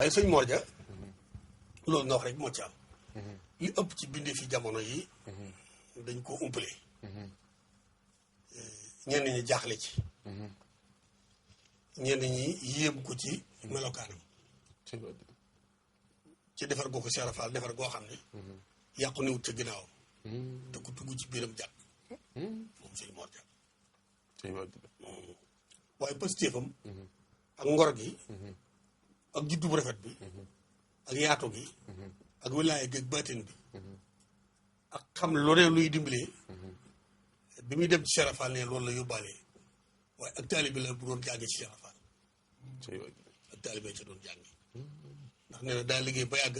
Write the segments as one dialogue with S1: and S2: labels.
S1: waaye sëñ Mor Dia loolu nga wax rek moo ci am li ëpp ci bindee fi jamono yi dañ ko umpale ñenn ñi jaaxle ci ñenn ñi yéem ko ci melokaanam ci defar goo ko Cheikh Fall defar goo xam ne yàqu ne wut ca ginnaawam te ku tugg ci biiram jàpp moom sëñ Mor Dia waaye positifam ak ngor gi ak juddu bu rafet bi ak yaatu gi ak wilaaya gi ak baatin bi ak xam lu ne luy dimbalee bi muy dem ci Cheikh Fall ne loolu la yóbbaale waaye ak taalibe la bu doon jànge ci Cheikh Fall ak taalibe ca doon jànge ndax nee na daa liggéey ba yàgg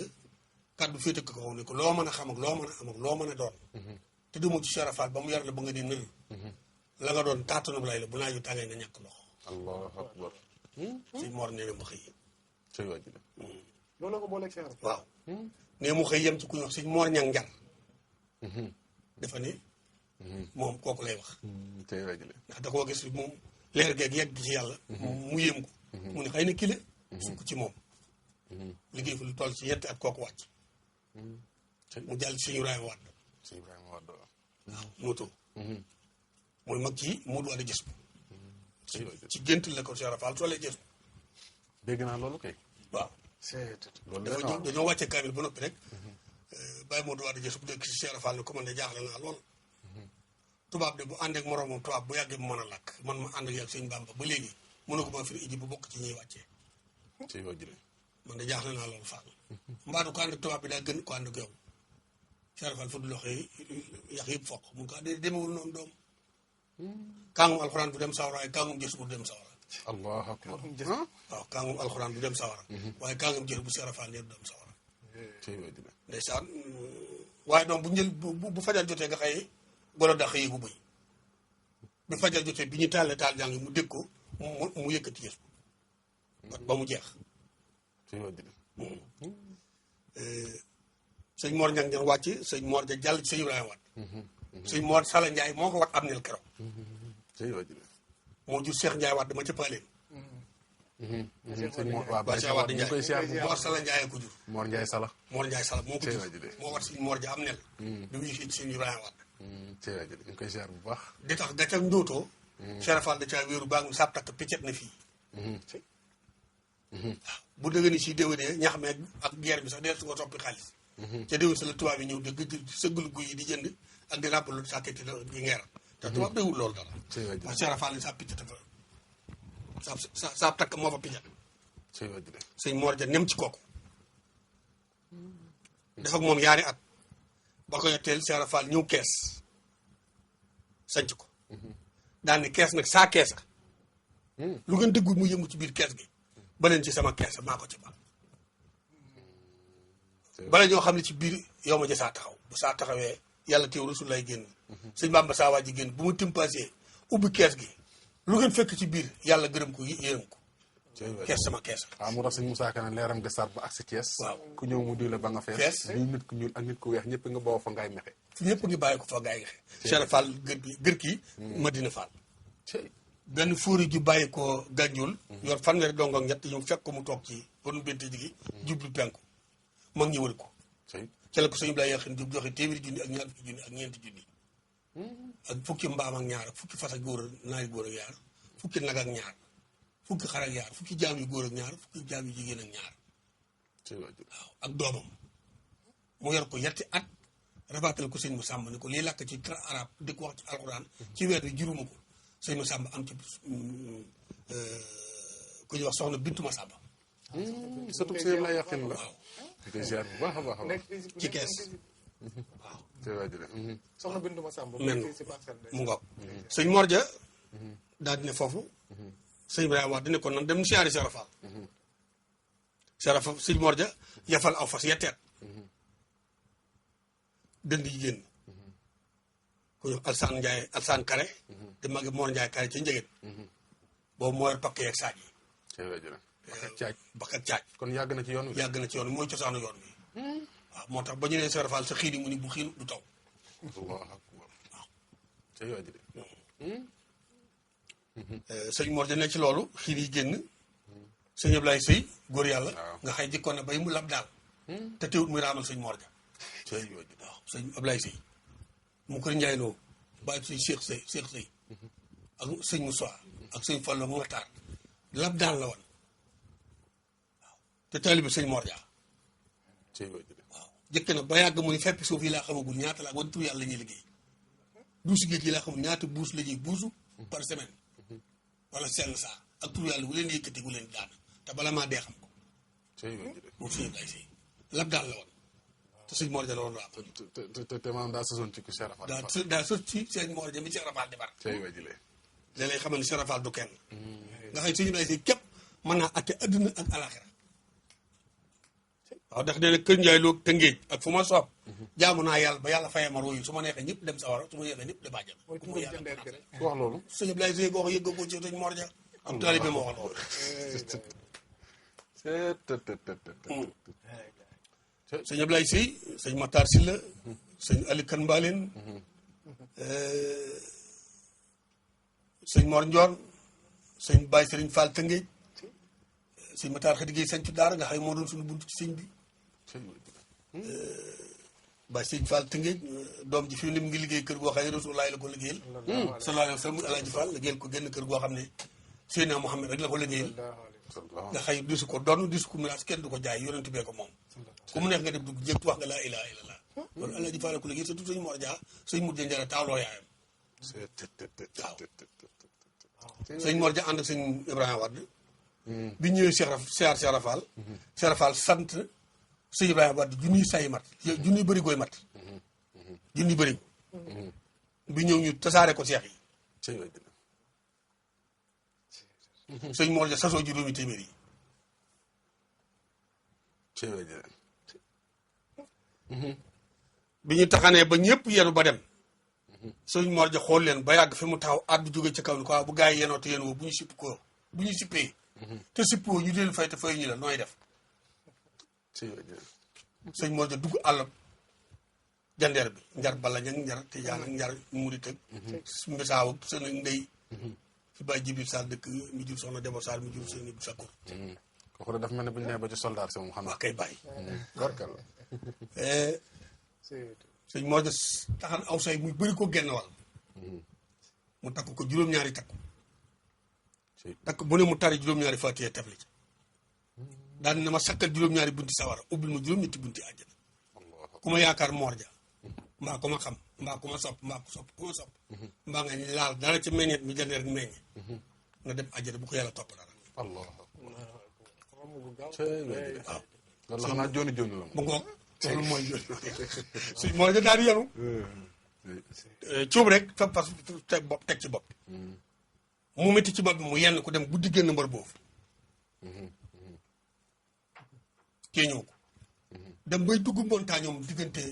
S1: kàddu féete ko kaw ne ko loo mën a xam ak loo mën a am ak loo mën a doon te demoo ci Cheikh Fall ba mu yar la ba nga di nër la nga doon taatanub lay la bu naaju tàngee nga ñàkk ndox
S2: allahu akbar
S1: sëñ Mor nee na mu xëy
S3: loolu la ko booleeg Cheikh
S1: waaw ne mu xëy yem ci ku ñu wax sëñ Mor ñang njar dafa ne moom kooku lay wax ndax da koo gis moom leer geeg yegg ci yàlla mu yéem ko mu ne xëy na kile sukk ci moom liggéey fa lu toll ci yetti at kooku wàcc mu jàll ci sëñ Ibrahima Wade waaw moto mooy mag ci Modou Wade gis ci gént la ko Cheikh Fall soolee gis
S2: dégg naa loolu kay
S1: waaw dafa dañoo wàcce kaamil ba noppi rek bàyyi Modou Wade gis bu dëkk ci Cheikh Fall ne ko man de jaaxle naa lool tubaab de bu ànd ak moroomam tubaab bu yàggee mu mën a làkk man ma ànd ak yàgg sëñ Bamba ba léegi mënu ko ma firi iji bu bokk ci ñuy wàccee man de jaaxle naa loolu Fall mbaadu ko ànd ak tubaab bi daa gën ko ànd ak yow Cheikh Fall fu du loxo yax yëpp foq mun ko de demewul noonu doom kàngum alxuraan bu dem sawara waaye kàngum jës bu dem sawara
S2: allahu akbar
S1: waaw kàngum alxuraan bu dem sawara waaye kàngum jës bu Cheikh Fall ne du dem sawara ndeysaan waaye doom bu njël bu fajal jotee nga xëy golo dax yéegu bëy bi fajal jotee bi ñu taalee taal jàng mu dégg ko mu yëkkati yës ba mu jeex sëñ Mor ñang ñang wàcc sëñ Mor ja jàll ci sëñ Ibrahima Wade sëñ Mor Sala Ndiaye moo ko wat am nel keroog moo jur Cheikh Ndiaye Wade dama ca paaleen
S2: waaw Cheikh Wade Ndiaye
S1: Mor Sala Ndiaye ko jur
S2: Mor Ndiaye Sala
S1: moo ko jur moo wat sëñ Mor ja am nel bi muy fii sëñ Ibrahima Wade
S2: ñu koy ziar bu baax
S1: di tax da ca ndootoo Cheikh Fall da caa wéeru baa ngi saab takk piccet na fii waaw bu dëgg ni si déwénee ñax meeg ak guerre bi sax dee su ko soppi xaalis ca déwén sa la tubaab yi ñëw dëgg sëggalu guy yi di jënd ak di ràppalu sàkketi di ngeer te tubaab déwul loolu dara waaw Cheikh Fall ni saab piccet fa saab takk moo fa piccet sëñ Mor ja nem ci kooku def ak moom yaari at ba ko yetteel Cheikh Fall ñëw kees sanc ko daal ni kees nag saa keesa lu ngeen dëggul mu yëngu ci biir kees gi ba leen ci sama keesa maa ko ci ba bala ñoo xam ne ci biir yow ma ja saa taxaw bu saa taxawee yàlla teew rasul lay génn sëñ Bamba saa waa ji génn bu ma timpaasee ubbi kees gi lu ngeen fekk ci biir yàlla gërëm ko yërëm ko kees sama keesa
S2: waaw mu tax sëñ Moussa Ka ne leeram nga sar ba ak si Thiès
S1: waaw
S2: ku ñëw mu diw la ba nga fees ñuy nit ku ñuul ak nit ku weex ñëpp nga bawoo fa ngay mexe
S1: ñëpp ngi bàyyi ko fa gaay nga Cheikh Fall gër kii Madina Fall benn fóori ju bàyyi ko gànjul yor fanweeri dong ak ñett ñu fekk ko mu toog ci bonu bente jigi jublu penku mag ñi wër ko ca la ko sëñ Ibrahima yaxin jub joxe téeméeri junni ak ñaar fukki junni ak ñeenti junni ak fukki mbaam ak ñaar fukki fas ak góor naari góor ak yaar fukki nag ak ñaar fukki xar ak yaar fukki jaam yu góor ak ñaar fukki jaam yu jigéen ak ñaar waaw ak doomam mu yor ko yetti at rabatal ko sëñ mu sàmb ni ko lii làkk ci arab di ko wax ci alxuraan ci weer bi juruma ko sëñ ma sàmb am ci ku ñuy wax soxna bintu ma sàmb
S2: surtout sëñ la yaqin la
S1: waaw
S2: ñu koy ziar bu baax a baax a baax
S1: ci kees waaw
S3: soxna Bintu Masamba
S1: men mu ngoog sëñ Mor Dia daal di ne foofu sëñ Ibrahima wax dina ko nan dem siyaari Cheikh Fall Cheikh Fall sëñ Mor Dia yafal aw fas yetteet dënd yi génn ku ñu Alsaan Ndiaye Alsaan Kare te magi Mor Ndiaye Kare ci njëgeen boobu moo yor pakke yeeg saaj yi bakkat caaj
S2: kon yàgg na ci yoon wi
S1: yàgg na ci yoon wi mooy cosaanu yoon wi waaw moo tax ba ñu nee Cheikh Fall sa xiini mu ni bu xiinu du taw
S2: allahu akbar
S1: sëñ Mor Dia ne ci loolu xiin yi génn sëñ Ablaye Sey góor yàlla
S2: waaw.
S1: nga xëy jikkoon na bay mu lab daal te teewut muy raamal sëñ Mor Ja
S2: cey wajj
S1: waaw sëñ Ablaye Sey mu kër Njaay Loo bàyyi sëñ Cheikh Sey ak sëñ Moussa ak sëñ Fallo mu Maxtaar lab daal la woon waaw te taalibe sëñ Mor Ja
S2: cey wajj
S1: waaw jëkk na ba yàgg mu ni feppi suuf yi laa xamagul ñaata la wan tur yàlla la ñuy liggéey duusi géej gi laa xamul ñaata buus la ñuy buusu par semaine wala seen saa ak tur yàlla wu leen yëkkati wu leen daan te bala maa dee xam ko
S2: cey wajj
S1: moom sëñ Ablaye Sey lab daal la woon te sëñ Mor Ja la woon raam
S2: te maanaam daa sasoon ci ku Cheikh Rafal
S1: daa sot ci sëñ Mor Ja mi Cheikh Rafal defar
S2: cey wajj le
S1: léeg-léeg xamal ni Cheikh Rafal du kenn nga xam ne sëñ Ablaye Sey képp mën naa atte adduna ak alaxira waaw ndax nee na kër Njaay Loo Tëngéej ak fu ma soob jaamu naa yàlla ba yàlla fayee ma ruuyu su ma neexee ñëpp dem sawara su ma neexee ñëpp dem àjjana
S3: mooy ku bëgg jëndeer gi rek.
S2: ku wax loolu
S1: sëñ Ablaye Sey ko wax yëgga ko ci sëñ Mor Ja am taalibe moo wax loolu sëñ Ablaye Sey sëñ Matar Silla sëñ Ali Kan Mbaaleen sëñ Mor Njoon sëñ Baye Sëriñ Fall Tëngéej sëñ Matar Xadi Géey sañ ci daara nga xam moo doon suñu buntu ci sëñ bi Baye Sëriñ Fall Tëngéej doom ji fii ni mu ngi liggéey kër goo xam ne Rasulullaay la ko liggéeyal sallallahu alayhi wa sallam Alaaji Fall liggéeyal ko génn kër goo xam ne Seydina Muhammad rek la ko liggéeyal nga xëy disu ko donn disu ko miraas kenn du ko jaay yonent bee ko moom ku mu neex nga dem dugg jëkk wax nga laa ilaaha illallah loolu Alaaji Fall la ko liggéeyal surtout sëñ Mor Ja sëñ Mur Ja Njara taawloo yaayam sëñ Mor Ja ànd ak sëñ Ibrahima Wade bi ñëwee Cheikh Rafal Cheikh Rafal sant sëñ Ibrahima Wade junniy say mat junniy bëri gooy mat junniy bëri bi ñëw ñu tasaare ko seex yi sëñ Mor Ja sasoo juróomi téeméer yi bi ñu taxanee ba ñëpp yenu ba dem sëñ Mor Ja xool leen ba yàgg fi mu taxaw àddu jóge ca kaw ni ko waaw bu gaa yi yenoo te yéen woo bu ñu sipp ko bu ñu sippee te sippoo ñu deen fay te fay ñu la nooy def sëñ Mor Ja dugg àll jandeer bi njar bala ñag njar te yaan ak njar murit ak mbisaaw ak sën ak ndey fi bàyyi Jibril Sall dëkk mi jur soxna Debo Sall mi jur sëñ Ibou Sakkour
S2: kooku de daf mel ne bu ñu nee ba ci soldaar si moom xam
S1: waa
S2: naa
S1: kay bàyyi
S2: barkal
S1: sëñ Mor Ja taxan aw say muy bëri ko genn wàll mu takk ko juróom-ñaari takk bu ne mu tari juróom-ñaari Faatiha tefli ci daan na ma sakkal juróom-ñaari bunti sawara ubbil ma juróom-ñetti bunti àjjana ku ma yaakaar Mor Ja mbaa ku ma xam mbaa ku ma sopp mbaa ku ma sopp mbaa nga laal dara ci meññeet mi jandeer meññe nga dem àjjana bu ko yàlla topp dara
S2: allah
S1: waaw
S2: loolu xanaa jooni jooni la
S1: bu ngoog loolu mooy suñ Mor Ja daal di yenu cuub rek fab fas teg ci bopp mu métti ci bopp bi mu yenn ko dem guddi génn mbar boobu kee ñëw ko dem bay dugg montagne am diggante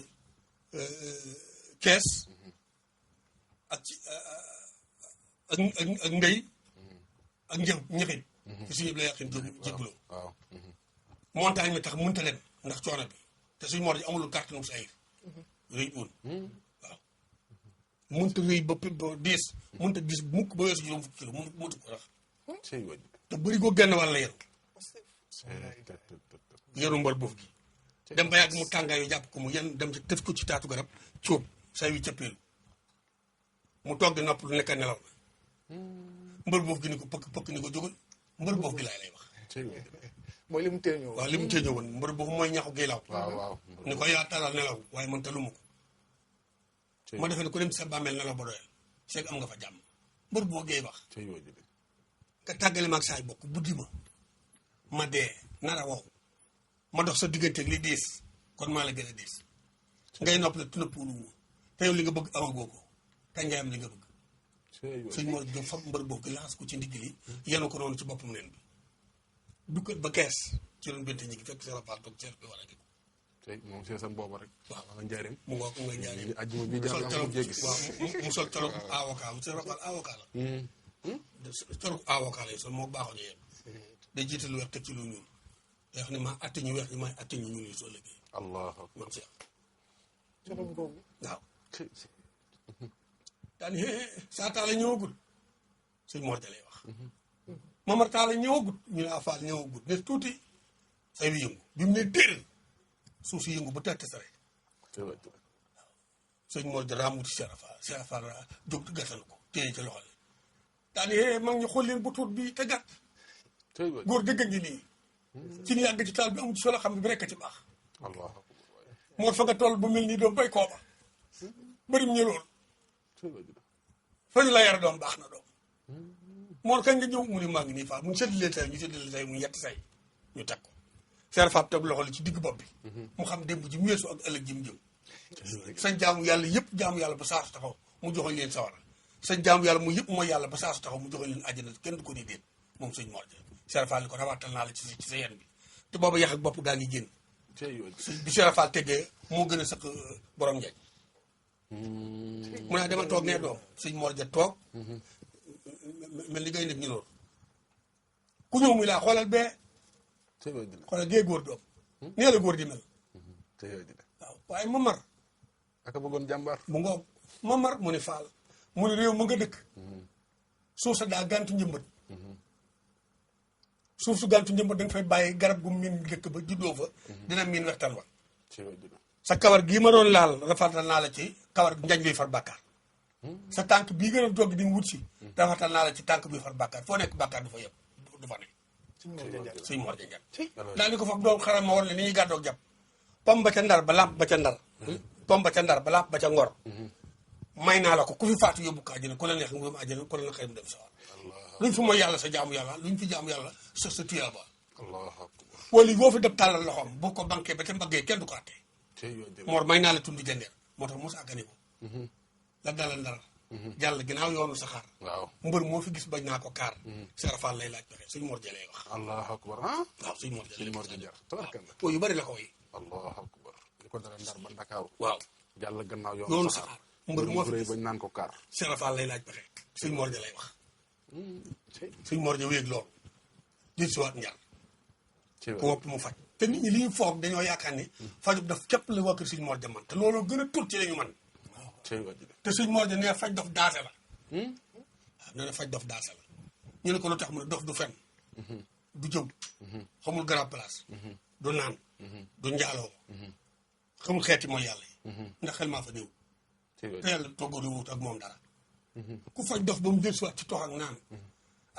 S1: kees ak ci ak ndey ak ñëxit ci suñu la yàqin jégguloo
S2: waaw
S1: montagne mi tax mënta leen ndax coono bi te suñu Mor Ja amulul carte nu sa ayir rëy woon waaw mënta rëy ba diis mënta diis mukk ba weesu juróom fukki kilo mënta ko rax te bëri ko genn wàll la yenu mbar boof gi dem ba yàgg mu tàngaay yu jàpp ko mu yenn dem ci tëf ko ci taatu garab cóob say wi cëppeelu mu toog di nopp lu nekk nelaw na mbër boof gi ni ko pëkk ni ko jógal mbër boof gi laay lay wax
S3: mooy li mu tee ñëw.
S1: waaw li mu tee ñëw woon mbër boof mooy ñaxu gilaw
S2: waaw
S1: ni ko yaa talal nelaw waaye man taluma ko ma defee ne ko dem ci sa bàmmeel nelaw ba doyal seeg am nga fa jàmm mbër boo géey wax nga tàggale maag saay bokk buddi ma dee nara wow ma dox sa digganteeg li diis kon maa la gën a diis ngay nopp la tu nëppulu te yow li nga bëgg amagoo ko te ngay am li nga bëgg sëñ Mor Ja fab mbër boobu gi laxas ko ci ndigg li yenu ko noonu ci boppam neen bi dukkat ba kees ci loon bente ñi gi fekk sera faal toog seet bi war a gi
S2: tey moom seesam booba rek
S1: waaw
S2: nga njaarim
S1: mu ngoo ko nga njaarim
S2: ajjuma bi
S1: sol
S2: jàll
S1: colog
S2: am jéggis
S1: waaw mu sol colog avocat mu sera faal avocat la colog avocat lay sol moo baaxoo ñu yem day jiital lu weex teg ci lu ñuul day wax ne maa atte ñu weex ñi maay atte ñu ñuul yi soo liggéey
S2: allah
S1: maam Cheikh
S3: colog boobu.
S1: waaw daani saa taala ñëwagul sëñ Mor Ja lay wax Mamar Talla ñëwagut ñu ne Fall ñëwagut ne tuuti say bi yëngu bi mu ne dér suuf si yëngu ba tëtt sa rek sëñ Mor Dia raamuti Cheikh Fall jóg di gàttal ko téye ci loxo li daani mag ñu xool leen bu tuut bi te gàtt góor dëgg ngi nii ci ñu yàgg ci taal bi amul ci solo xam ne bi rekk ci baax moo fa nga toll bu mel nii doom bay kooba bërim ñu lool fa ñu la yar doom baax na doom moo kañ nga ñëw mu ne maa ngi nii Fall mu séddale tey ñu séddale tey mu yett say ñu teg ko Cheikh Fall teg loxo li ci digg bopp bi mu xam démb ji mu weesu ak ëllëg ji mu jëm sa jaamu yàlla yëpp jaamu yàlla ba saasu taxaw mu joxoñ leen sawara sa jaamu yàlla mu yëpp mooy yàlla ba saasu taxaw mu joxoñ leen àjjana kenn du ko di déet moom sëñ Mor Dia Cheikh Fall ni ko rawatal naa la ci sa yen bi te booba yax ak bopp daa ngi génn bi Cheikh Fall teggee moo gën a sëq borom njañ mu ne dama toog nee doom sëñ Mor Dia toog mel ni ngay nekk ñu loolu ku ñëw muy laa xoolal bee xoolal dee góor doom nee la góor di mel waaw waaye Mamar
S2: aka bëggoon jàmbaar
S1: mu ngoog Mamar mu ne Fall mu ne réew ma nga dëkk suuf sa daa gàntu njëmbat suuf su gàntu njëmbat da nga fay bàyyi garab gu miin dëkk ba juddoo fa dina miin wextaan wa sa kawar gii ma doon laal rafatal naa la ci kawar njañ bi far bàkkaar sa tànk bii gën a toog di wut si rafatal naa la ci tànk bi far bàkkaar foo nekk bàkkaar du fa yëpp du fa nekk sëñ Mor Dia daal ni ko foofu doom xaram ma war ne ni ñuy gàddoog jàpp pom ba ca ndar ba lamp ba ca ndar pom ba ca ndar ba lamp ba ca ngor may naa la ko ku fi faatu yóbbu ko àjjana ku la neex nga dem àjjana ku la neex dem sawar luñ fi mooy yàlla sa jaamu yàlla luñ fi jaamu yàlla sa tuyaaba wala boo fi def tàllal loxoom boo ko banqué ba ca mbaggee kenn du ko àttee Mor may naa la tund jandeer moo tax Moussa Gane ko la dalal ndar jàll ginnaaw yoonu saxaar mbër moo fi gis bañ naa ko kaar Cheikh Fall lay laaj pexe sëñ Mor Dia lay wax
S2: allahu akbar
S1: waaw sëñ Mor Dia lay wax
S2: tabarkalla
S1: waaw yu bari la ko woy
S2: allahu akbar li ko dara ndar ba Ndakaaru
S1: waaw
S2: jàll gannaaw
S1: yoonu saxaar mbër moo fi
S2: bañ naan ko kaar
S1: Cheikh Fall lay laaj pexe sëñ Mor Dia lay wax sëñ Mor Dia wéeg loolu jël si waat njar ku wopp mu faj te nit ñi li ñu foog dañoo yaakaar ni fajub daf képp la waa kër sëñ Mor Dia man te loolu gën a tuut ci la ñu man te sëñ Mor Dia nee faj dof daase la waaw nee na faj dof daase la ñu ne ko lu tax mu ne dof du fen du jëw xamul grand place du naan du njaaloo xamul xeeti mooy yàlla yi ndax xel maa fa néew te yàlla toggoo di wut ak moom dara ku faj dof ba mu jël siwaat ci tox ak naan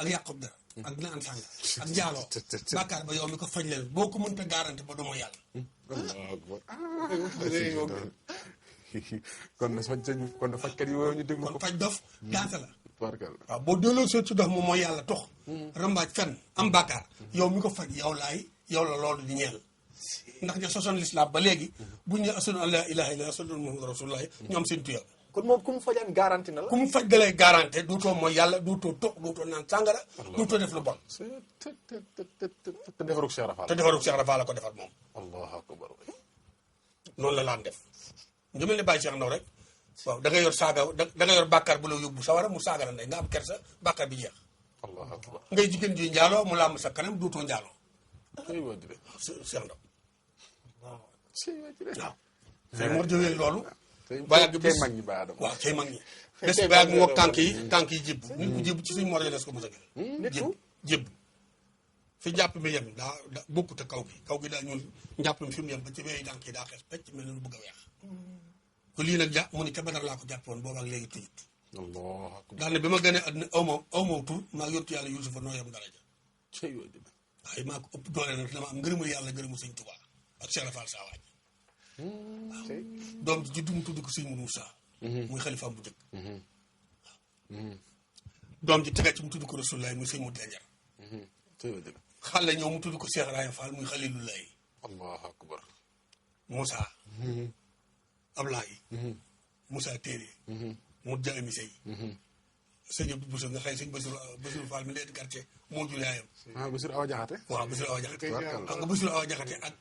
S1: ak yàqub dara ak naan sàng ak njaaloo bàkkaar ba yow mi ko faj leen boo ko mënta garanti ba du mooy yàlla
S2: kon na faj kon na fajkat yi woo ñu déglu ko
S1: kon faj dof daase la
S2: tabarkalla
S1: waaw boo delloo seet ci dof moom mooy yàlla tox rambaaj fen am bàkkaar yow mi ko faj yow la loolu di ñeel ndax ña sosoon lislaam ba léegi buñ ne ashhadu an laa ilaaha illallaah ashhadu anna muhammadan rasuulullaah ñoom seen tuya
S3: kon moom ku mu fajaan garanti na la.
S1: ku mu faj dalay garanti duutoo mooy yàlla duutoo tox duutoo naan sàngara duutoo def lu bon
S2: te defarug Cheikh Rafal
S1: te defarug Cheikh Rafal la ko defar moom
S2: allahu akbar
S1: noonu la laan def nga mel ne Baye Cheikh Ndaw rek waaw da nga yor saaga da nga yor bàkkaar bu la yóbbu sawara mu saaga la ndey nga am kersa bàkkaar bi jeex
S2: allahu akbar
S1: ngay jigéen ji njaaloo mu làmm sa kanam duutoo njaaloo
S2: tey waa jire
S1: Cheikh Ndaw
S2: waaw
S1: Cheikh Mor Dia loolu
S2: ba yàgg tey mag ñi ba Adama
S1: waaw tey mag ñi des ba yàgg mu wokk tànk yi jibb nit ku jibb ci suñu Mor Dia des ko mos a gën jibb fi njàpp mi yem daa bokkute kaw gi daa ñuul njàpp mi fi mu yem ba ci weyi tànk yi daa xees pecc mel ne lu bëgg a weex ko lii nag mu ni ca Badar laa ko jàppoon boobu ak léegi tujut
S2: allahu akbar
S1: daal ne bi ma gënee àddina aw ma tur maa yottu yàlla Yuusufa noo yem daraja
S2: tey waa jire
S1: waaye maa ko ëpp doole nag dama am ngërëmul yàlla ngërëmul sëñ Tuubaa ak Cheikh Rafal saa waaj waaw doom ji juddu mu tudd ko sëñ Moussa muy xalifaam bu njëkk doom ji tega ci mu tudd ko Rasulullaay muy sëñ Modou Njar
S2: tey waa jire
S1: xale ñëw mu tudd ko Cheikh Raya Fall muy Xalilullaay
S2: allahu akbar
S1: Moussa Ablaye Moussa Téere mu jaami sey sëñ Abdou Bousso nga xëy sëñ Bassirou Fall mi leen quartier moo jur yaayam
S2: Bassirou Awa Jaxate
S1: waaw Bassirou Awa Jaxate xam nga Bassirou Awa Jaxate ak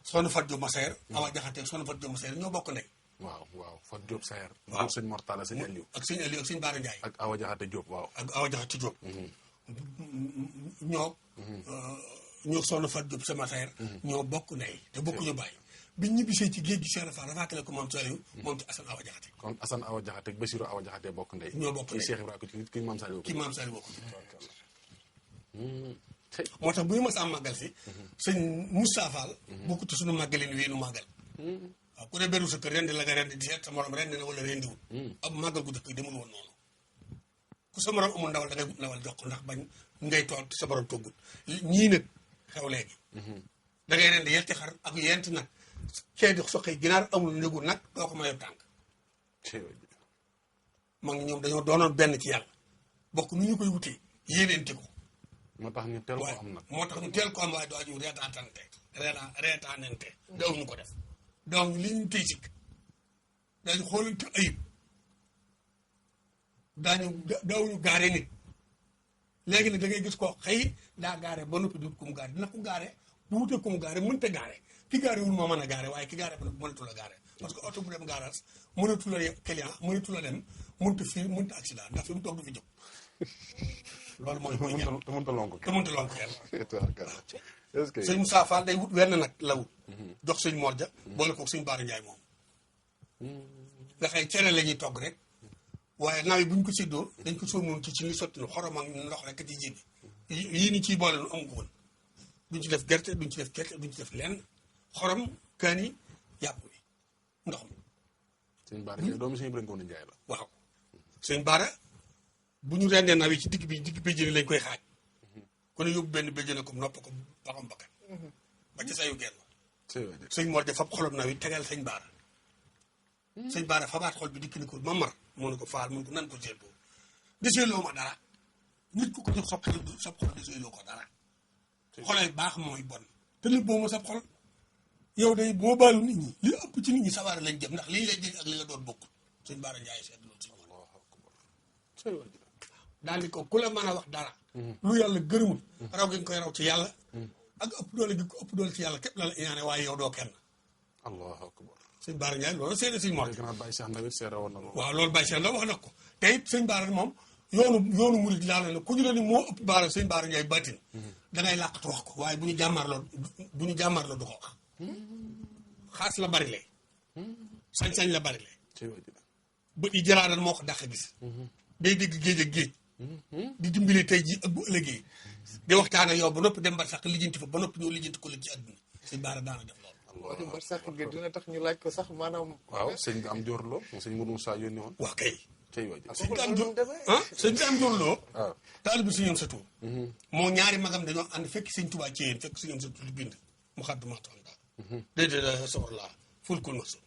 S1: Soxna Fat Diop Masayer Awa Jaxate ak Soxna Fat Diop Masayer ñoo bokk ndey
S2: waaw Fat Diop Sayer
S1: waaw
S2: sëñ Mortala sëñ Aliou
S1: ak sëñ Aliou ak sëñ Baara Ndiaye
S2: ak Awa Jaxate Diop waaw
S1: ak Awa Jaxate Diop ñoo Soxna Fat Diop sama Masayer ñoo bokk ndey te bokkuñu bàyyi biñ ñibbisee ci géej gi Cheikh Rafal rafaatale ko moom Saliou moom ci Assane Awa Jaxate
S2: kon Assane Awa Jaxate ak Bassirou Awa Jaxate bokk ndey
S1: ñoo bokk ndey
S2: Cheikh Ibrahima ki maam Saliou
S1: ki maam Saliou bokk moo tax bu ñu mës a màggal si sëñ Moustapha Fall bokkut suñu màggalin wii nu màggal waaw ku ne beru sa kër rendi la nga rendi di seet sa morom rendi na wala rendiwul ab màggal gu dëkk demul woon noonu ku sa morom amul ndawal da ngay wut ndawal jox ko ndax bañ ngay toog sa morom toggul ñii nag xew léegi da ngay rendi yetti xar ak yent nag cee di soqi ginaar amul njëgu nag doo ko mayoo tànk mag ñi ñoom dañoo doonoon benn ci yàlla bokk nu ñu koy wutee yéeneente ko
S2: moo tax ñu teel ko am nag
S1: moo tax ñu teel ko am waaye doo aju reetaanante daawuñu ko def donc li ñu tey sikk dañu xoolante ayib daawuñu gaare nit léegi nag da ngay gis koo xëy daa gaare ba noppi du ko mu gaare dina ko gaare bu wutee ko mu gaare mënta gaare ki gaare wul moo mën a gaare waaye ki gaare ba noppi mënatu la gaare parce que oto bu dem garage mënatu la client mënatu la dem mënta fii mënta accident ndax fi mu toog du fi jóg loolu mooy ñam
S2: te mënta lonk
S1: kenn
S2: est-ce que
S1: sëñ Moussa Fall day wut wenn nag la wut jox sëñ Mor Ja boole ko sëñ Baara Njaay moom nga xëy cere la ñuy togg rek waaye naw yi bu ñu ko séddoo dañ ko sóomoon ci li sotti nu xorom ak ndox rek ci jébbi yii ni ciy boole nu amu ko woon duñ ci def gerte duñ ci def duñ ci def lenn xorom kaani yàpp bi ndox mi
S2: sëñ Baara Njaay doomu sëñ Ibrahima Njaay la
S1: waaw sëñ Baara bu ñu rendee naw yi ci digg béjjëni lañ koy xaaj ku ne yóbbu benn béjjëne ko nopp ko baxam bakkan ba ci sayu genn sëñ Mor Ja fab xolom naw yi tegal sëñ Baara sëñ Baara fabaat xol bi dikk ni ko ma mar moo ne ko faal mun ko nan ko seetloo deseeloo ma dara nit ku ko jox sab xol deseeloo ko dara xolay baax mooy bon te lépp boo ma sab xol yow day boo baalu nit ñi li ëpp ci nit ñi sawaara lañ jëm ndax lii lay jëg ak li nga doon bokk sëñ Baara Njaay seet loolu sëñ daal di ko ku la mën a wax dara lu yàlla gërëmul raw gi nga koy raw ci yàlla ak ëpp doole gi ko ëpp doole ci yàlla képp la la ñaane waaye yow doo kenn
S2: allahu akbar
S1: sëñ Baara Njaay loolu seede sëñ Mor waaw loolu Baye Cheikh Ndaw wax na ko te it sëñ Baara moom yoonu murid laa la ne ku ñu la ni moo ëpp Baara sëñ Baara Njaay baatin dangay làqatu wax ko waaye bu ñu jàmmarloo du ko wax xaas la bari le sañ-sañ la bari le bët yi jëlaadal moo ko dàq gis day dégg géej ak géej di dimbali tey ji ak bu ëllëgee di waxtaan ak yow ba noppi dem bar sax lijjanti fa ba noppi ñëw lijjanti ko la ci àdduna sëñ Baara daana def loolu
S3: bar sax gi dina tax ñu laaj ko sax maanaam
S2: waaw sëñ bi am jorloo sëñ Mourou Moussa yónni woon
S1: wax kay
S2: cey waaj
S1: sëñ bi am jorloo taal bi suñoon sa tuur moo ñaari magam dañoo ànd fekk sëñ Tuubaa ci yéen fekk suñoon sa tuur li bind mu xaddu maxtaan daal déedéet soxor laa fulkul ma so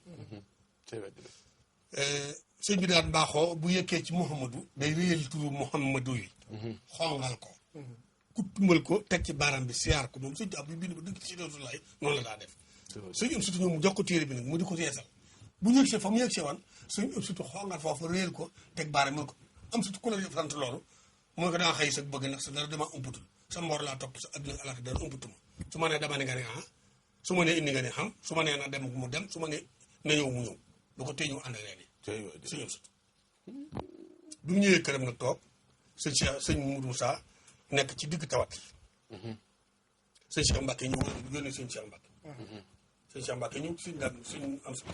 S1: sëñ bi daan baaxoo bu yëkkee ci Mouhamadou day réyal turu Mouhamadou yi xongal ko ku tumbal ko teg ci baaraam bi siyaar ko moom sëñ Tuubaa bi bind ba dëgg ci Rasulullaay noonu la daa def sëñ am surtout ñoom mu jox ko téere bi nag mu di ko yeesal bu ñu yëgsee fa mu yëgsee woon sëñ am surtout xongal foofu réyal ko teg baaraam mu ko am surtout ku la sant loolu mooy ko danga xëy sa bëgg nag sa dara dama ëmputul sa mboor laa topp sa adduna alaaka dara ëmputuma su ma nee dama ne nga ne su ma nee indi nga ne xam su ma nee na dem mu dem su ma nee na ñëw mu ñëw lu ko téye ñu ànd leen sëñ am surtout bi mu ñëwee këram nag toog sëñ Moudou Moussa nekk ci digg tawat sëñ Cheikh Mbacke ñëw yónni sëñ Cheikh Mbacke sëñ Cheikh Mbacke ñëw sëñ daal sëñ am sa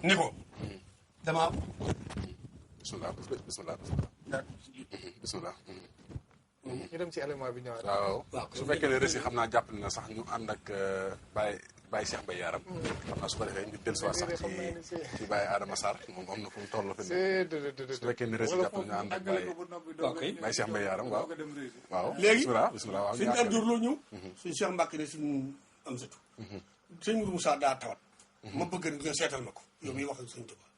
S1: ni ko damaa
S2: bismillah
S3: ñu dem ci élément bi ñëwaat
S2: waaw su fekkee ne rësi xam naa jàpp na sax ñu ànd ak Baye Cheikh Mbaye Yaram xam naa su ko defee ñu dellu si waat sax ci Baye Adama Sarr moom am na fu mu toll fi su fekkee ne rësi jàpp na ñu ànd ak Baye Cheikh Mbaye Yaram waaw
S1: léegi
S2: bismillah waaw
S1: sëñ Abdou Lo ñëw sëñ Cheikh Mbacke ne suñ am satu sëñ Moudou Moussa daa tawat ma bëgg nga seetal ma ko yow miy wax ak sëñ Tuubaa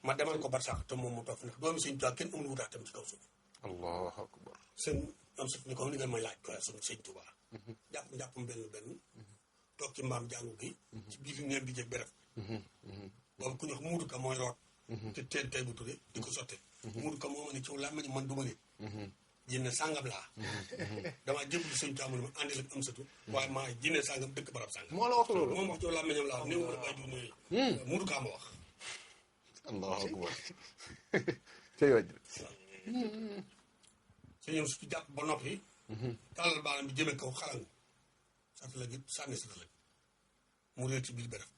S1: ma demal ko barsax te moom mu toog fi ndax doomi sëñ Tuubaa kenn amul wutaatam ci kaw suuf
S2: allahu akbar
S1: sëñ am satu ni ko ni nga may laaj ko sëñ Tuubaa jàppam benn toog ci mbaam jàngu gi ci biir neem bi jeg beref boobu ku ñu wax muudu ka mooy root te teen tey bu tudde di ko sotte muudu ka moo ma ne ci làmmiñ man du ma nit jinne sàngam laa damaa jëblu sëñ Tuubaa mu ne ma àndil ak am satu waaye maa jinne sàngam dëkk barab sàngam
S3: moo la wax loolu
S1: moom wax ci làmmiñam laa néew ma bay du nuyu muudu kaa ma wax
S2: allahu akbar cey waj
S1: sëñ am satu jàpp ba noppi tàllal baaraam bi jëme kaw xalangu satala gi sànni satala gi mu réer ci biir beref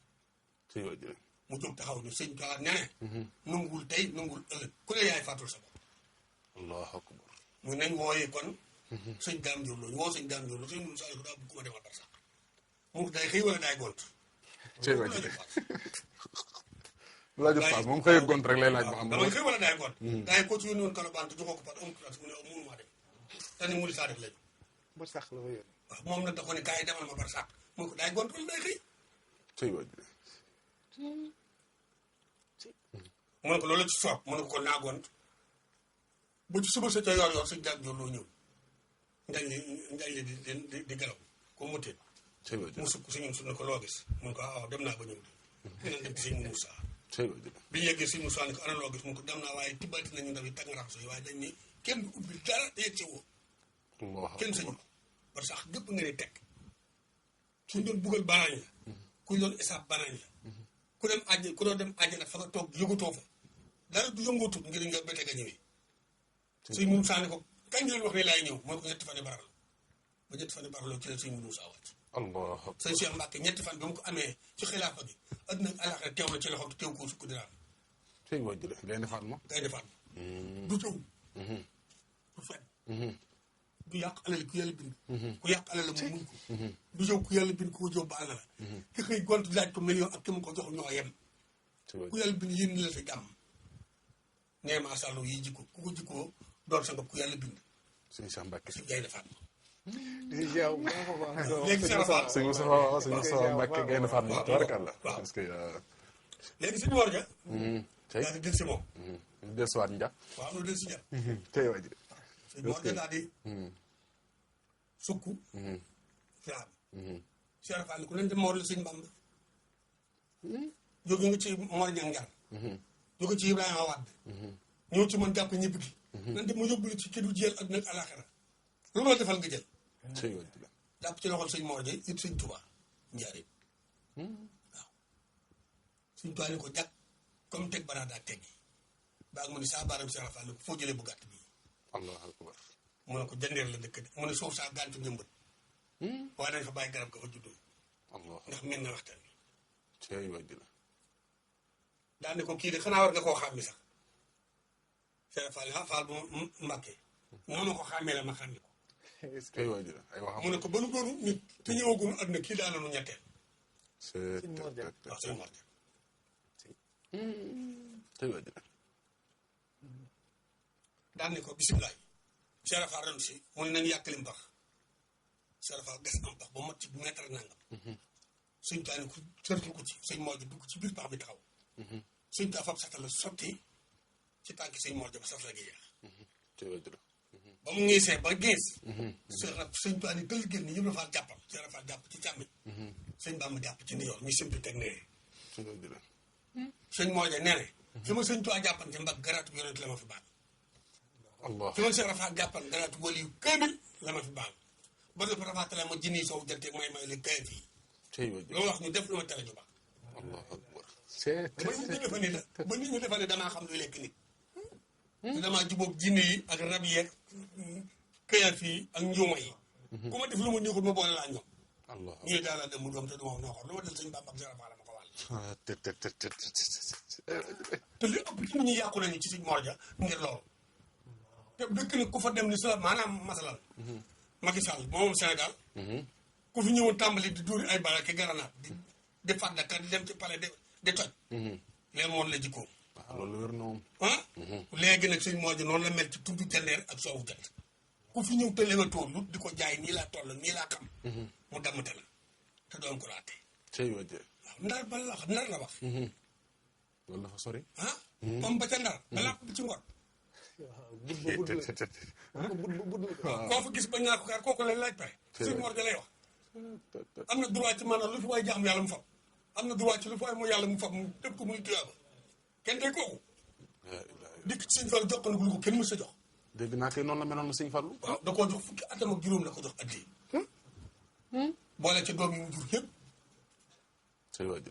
S1: mu jóg taxaw ni sëñ Tuubaa nee nanguwul tey nanguwul ëllëg ku ne yaay fàttul sa bopp
S2: allahu akbar.
S1: mu nañ wooyee kon sëñ Dame Diop loolu woo sëñ Dame Diop loolu sëñ Moussa ko daa bëgg ma demal par sax mu day xëy wala daay gont
S2: cey waa ji laaju paas moom xëy gont rek lay laaj ba xam
S1: damay xëy wala daay gont gaa yi ko ci yónni woon Colobane te joxoo ko par amul place mu ne mënu maa dem te ni mu di saa def lañu
S3: ba sax la ko yónni
S1: waaw moom nag da ko ne gaa yi demal ma par sax mu ko daay gont wala day xëy
S2: cey waa ji
S1: mu ne ko loolu ci soob mu ne ko kon naa gont bu ci suba sa ca yor sëñ Dame Diop loo ñëw ngañ li di gelaw ko mu teel
S2: cey waa ji
S1: mu sukk si ñun su ne ko loo gis mun ko waaw dem naa ba ñëw de ñu dem ci sëñ Moussa
S2: cey waa ji
S1: bi ñu yeggee sëñ Moussa ne ko ana loo gis mun ko dem naa waaye tibbati nañu ndaw yi tag nga raxaso yi waaye dañ ni kenn du ubbi dara te yegg si woo
S2: allahu
S1: kenn
S2: akbar
S1: sañu parce que gépp nga ne teg suñ doon buggal banaañ la kuñ doon isaab banaañ la ku doon dem àjj nag fa nga toog yëgatoo fa dara du yëngatut ngir nga bete nga ñëwee sëñ Moussa ne ko kañ leen wax ne laay ñëw mooy ko ñetti fan yi baral ba ñetti fan yi baraloo ci la sëñ Moussa wàcc
S2: allahu akbar
S1: sëñ Cheikh Mbacke ñetti fan bi mu ko amee ci xilaafa gi adduna ak alaxira teew na ci loxoom teew koo sukk diraam
S2: cey waa ji ngay defaat ma
S1: ngay defaat du jëw du fen du yàq alal ku yàlla bind ku yàq alal la mu muñ ko du jëw ku yàlla bind ku ko jëw baal na la ki xëy gont laaj ko million ak ki mu ko jox ñoo yem ku yàlla bind yéen ni la fi jàmm nee maa sàllo yi jikko ku ko jikkoo doon sa ku yàlla bind
S2: sëñ Cheikh Mbacke
S1: si ngay defaat
S3: léegi
S2: sëñ Moussa waaw sëñ Moussa Mbacke ngay defaat ma tabarakalla
S1: waaw
S2: parce que
S1: léegi suñu war ga
S2: cey
S1: daal di dil si moom
S2: ñu desuwaat nja
S1: waaw lu del si ñett
S2: cey waa ji
S1: suñu war ga daal di sukk fiam Cheikh Fall ku leen dem Mor la sëñ Bamba jóge nga ci Mor Ñang Ngar jóge ci Ibrahima Wade ñëw ci man jàpp ñëpp gi nan dem ma yóbbu la ci kii du jël àdduna ak alaxira lu ma defal nga jël
S2: cey waa ji
S1: jàpp ci loxol sëñ Mor ja it sëñ Touba njaarib waaw sëñ Touba ni ko jàkk comme teg banaa daa teggi baag mu ne saa baaram Cheikh Fall ko foo jëlee bu gàtt bii
S2: allahu akbar
S1: mu ne ko jandeer la dëkk de mu ne suuf saa gàntu njëmbat waaye dañ fa bàyyi garab ga fa juddoo
S2: allah
S1: ndax mel na waxtaan bi
S2: cey waa ji
S1: daal ne ko kii de xanaa war nga koo xàmmi sax Cheikh Fall Fall bu Mbàkke noo ma ko xàmmee la ma xàmmi ko
S2: cey waa ji ay waxam
S1: mu ne ko ba nu doonu nit te ñëwagunu àdduna kii daana nu ñetteel
S2: c'est
S1: waaw sëñ Mor ja
S2: cey waa ji
S1: daal ne ko bisimilaay Cheikh Fall ren si mu ne nañu yàkkali mbax Cheikh Fall gas am pax ba mot ci mètre nangam sëñ taa ni ko sërtul ko ci sëñ Mor ja dugg ci biir pax bi taxaw sëñ taa fab satala sotti ci tànki sëñ Mor ja ba saf la gi jeex
S2: cey waa ji
S1: ba mu ngiisee ba gees sëñ taa ni dëll génn yëpp la Fall jàppal Cheikh Fall jàpp ci càmmi sëñ Bamba jàpp ci ndijoor ñu simpi teg nee
S2: cey waa ji
S1: sëñ Mor ja nee na fi ma sëñ Tuubaa jàppan ci mbag garaatu yonent la ma fi baal
S2: allah
S1: fi ma Cheikh Fall jàppan garaatu wali yu kaamil la ma fi baal ba dafa rafaatale ma jinni soow jante may li kayit yi
S2: cey waa ji
S1: loolu wax ñu def lu ma tere ju baax
S2: allahu akbar c'est
S1: ba nit ñi defa ni la ba nit ñi defa ne damaa xam luy lekk nit te damaa jubóog jinne yi ak rab yeeg këyat yi ak njuuma yi ku ma def lu ma neexul ma boole laa ñoom
S2: allah
S1: ñu ne daal dem mu doom te du ma wax noo xor lu ma del sëñ Bamba ak Cheikh Fall ma ko wàll te li ëpp ci nit ñi yàqu nañu ci sëñ Mor ja ngir loolu te dëkk nag ku fa dem ni sala maanaam masalal Macky Sall moom Sénégal ku fi ñëwoon tàmbali di dóori ay bala ki garanaat di fàddaka di dem ci palais di toj léegi moom la jikkoom
S2: loolu wér na moom
S1: ah léegi nag sëñ Mor ja noonu la mel ci tuddu jandeer ak soowu jant ku fi ñëw te legatoo lu di ko jaay nii laa toll nii laa xam mu dammate la te doon ko laate
S2: cey waa ji
S1: waaw ndar ba la wax ndar la wax
S2: loolu dafa sori
S1: ah comme ba ca ndar balaa ko bi ci ngor koo fa gis bañ naa ko kaar kooku lay laaj pare sëñ Mor ja lay wax am na droit ci maanaam lu fi waay jaam yàlla mu fab am na droit ci lu fi waay mooy yàlla mu fab mu def ko muy tuyaaba kenn day kooku dikk ci sëñ Fall jox ko nag lu ko kenn mës a jox
S2: dégg naa kay noonu la meloon na sëñ Fallu
S1: waaw da koo jox fukki atam ak juróom la ko jox addi boole ci doom yi mu jur yëpp
S2: cey waa ji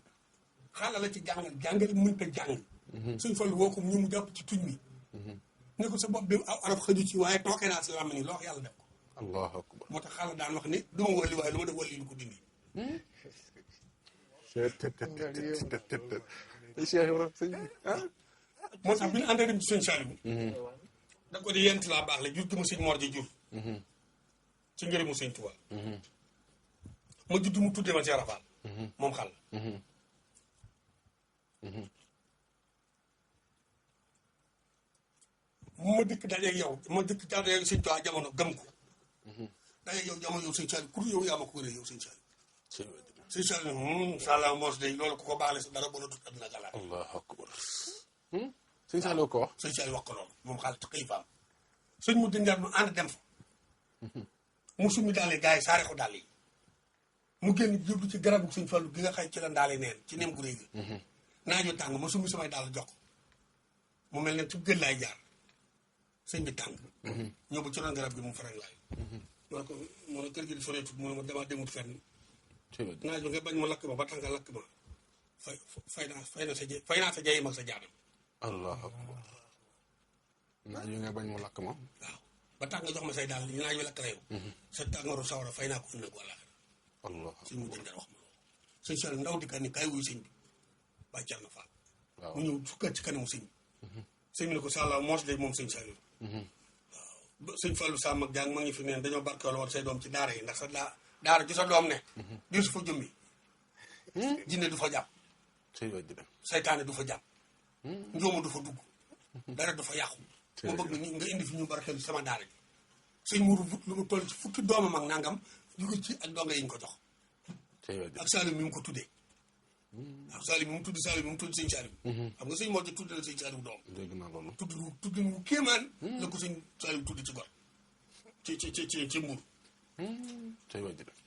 S1: xaala la ci jàngal mënta jàng sëñ Fall woo ko ñu mu jàpp ci tuñ mi ne ko sa bopp bi aw arab xëju ci waaye tooke naa si làmb ni loo wax yàlla def ko
S2: allahu akbar
S1: moo tax xaala daan wax ni du ma wàlli waaye lu ma def wàlli lu ko dindi
S2: Cheikh Ibrahima sëñ
S1: moo tax bi ñu àndee dem ci sëñ Saliou da ko di yent laa baax la jur gi ma sëñ Mor ji jur ci ngërëmu sëñ Tuubaa ma judd mu tuddee ma Cheikh Rafal moom xal ma dëkk dajeeg yow ma dëkk dajeeg sëñ Tuubaa jamono gëm ko dajeeg yow jamono yow sëñ Saliou kur yow yaa ma ko gën a yow sëñ Saliou sëñ Saliou sala mos day loolu ku ko baale sa dara bona dut adduna galaat
S2: allahu akbar sëñ Saliou ko wax
S1: sëñ Saliou wax ko loolu moom xaalis kilifaam sëñ mu dingaat mu ànd dem fa mu summi daal yi gars yi saare ko daal yi mu génn jublu ci garabu sëñ Fallu gi nga xëy ci la ndaale neen ci nem gu réy gi naaju tàng ma summi samay daal jox mu mel ne ci gën laay jaar sëñ bi tàng ñëw ba ci ron garab gi mu farag laay mu ne kër gi di soreetut mu ne ma dama demut fenn naaju nga bañ ma lakk ma ba tax nga lakk ma fay naa sa jayi mag sa jaanam
S2: allahu akbar naaju nga bañ mu lakk ma
S1: waaw ba tax nga jox ma say daal li naaju lakk la yow sa tàngooru sawara fay naa ko ëllëg wala
S2: allah
S1: sëñ mu jëngal wax ma loolu sëñ Saliou ndaw dikkat ni kaay wuyu sëñ bi bàyyi car na faal
S2: waaw
S1: mu ñëw sukkat ci kanamu sëñ bi sëñ bi ne ko sàlla moos day moom sëñ Saliou waaw sëñ Fallou Sam ak Diang ma ngi fi neen dañoo barkeelu woon say doom ci daara yi ndax sa daara ju sa doom ne di su fa jëmmi jinne du fa jàpp saytaane du fa jàpp njóoma du fa dugg dara du fa yàqu ma bëgg ni nga indi fi ñu barkeelu sama daara ji sëñ muru lu mu toll ci fukki doomam ak nangam jugo ci ak donga yi ñu ko jox ak Saliou mi mu ko tuddee waaw Saliou mi mu tudd Saliou mi mu tudd sëñ Saliou xam nga sëñ moo ci tudd la sëñ Saliou doom
S2: dégg naa loolu
S1: tudd mu kéemaan la ko sëñ Saliou tudd ci gor ci mbuur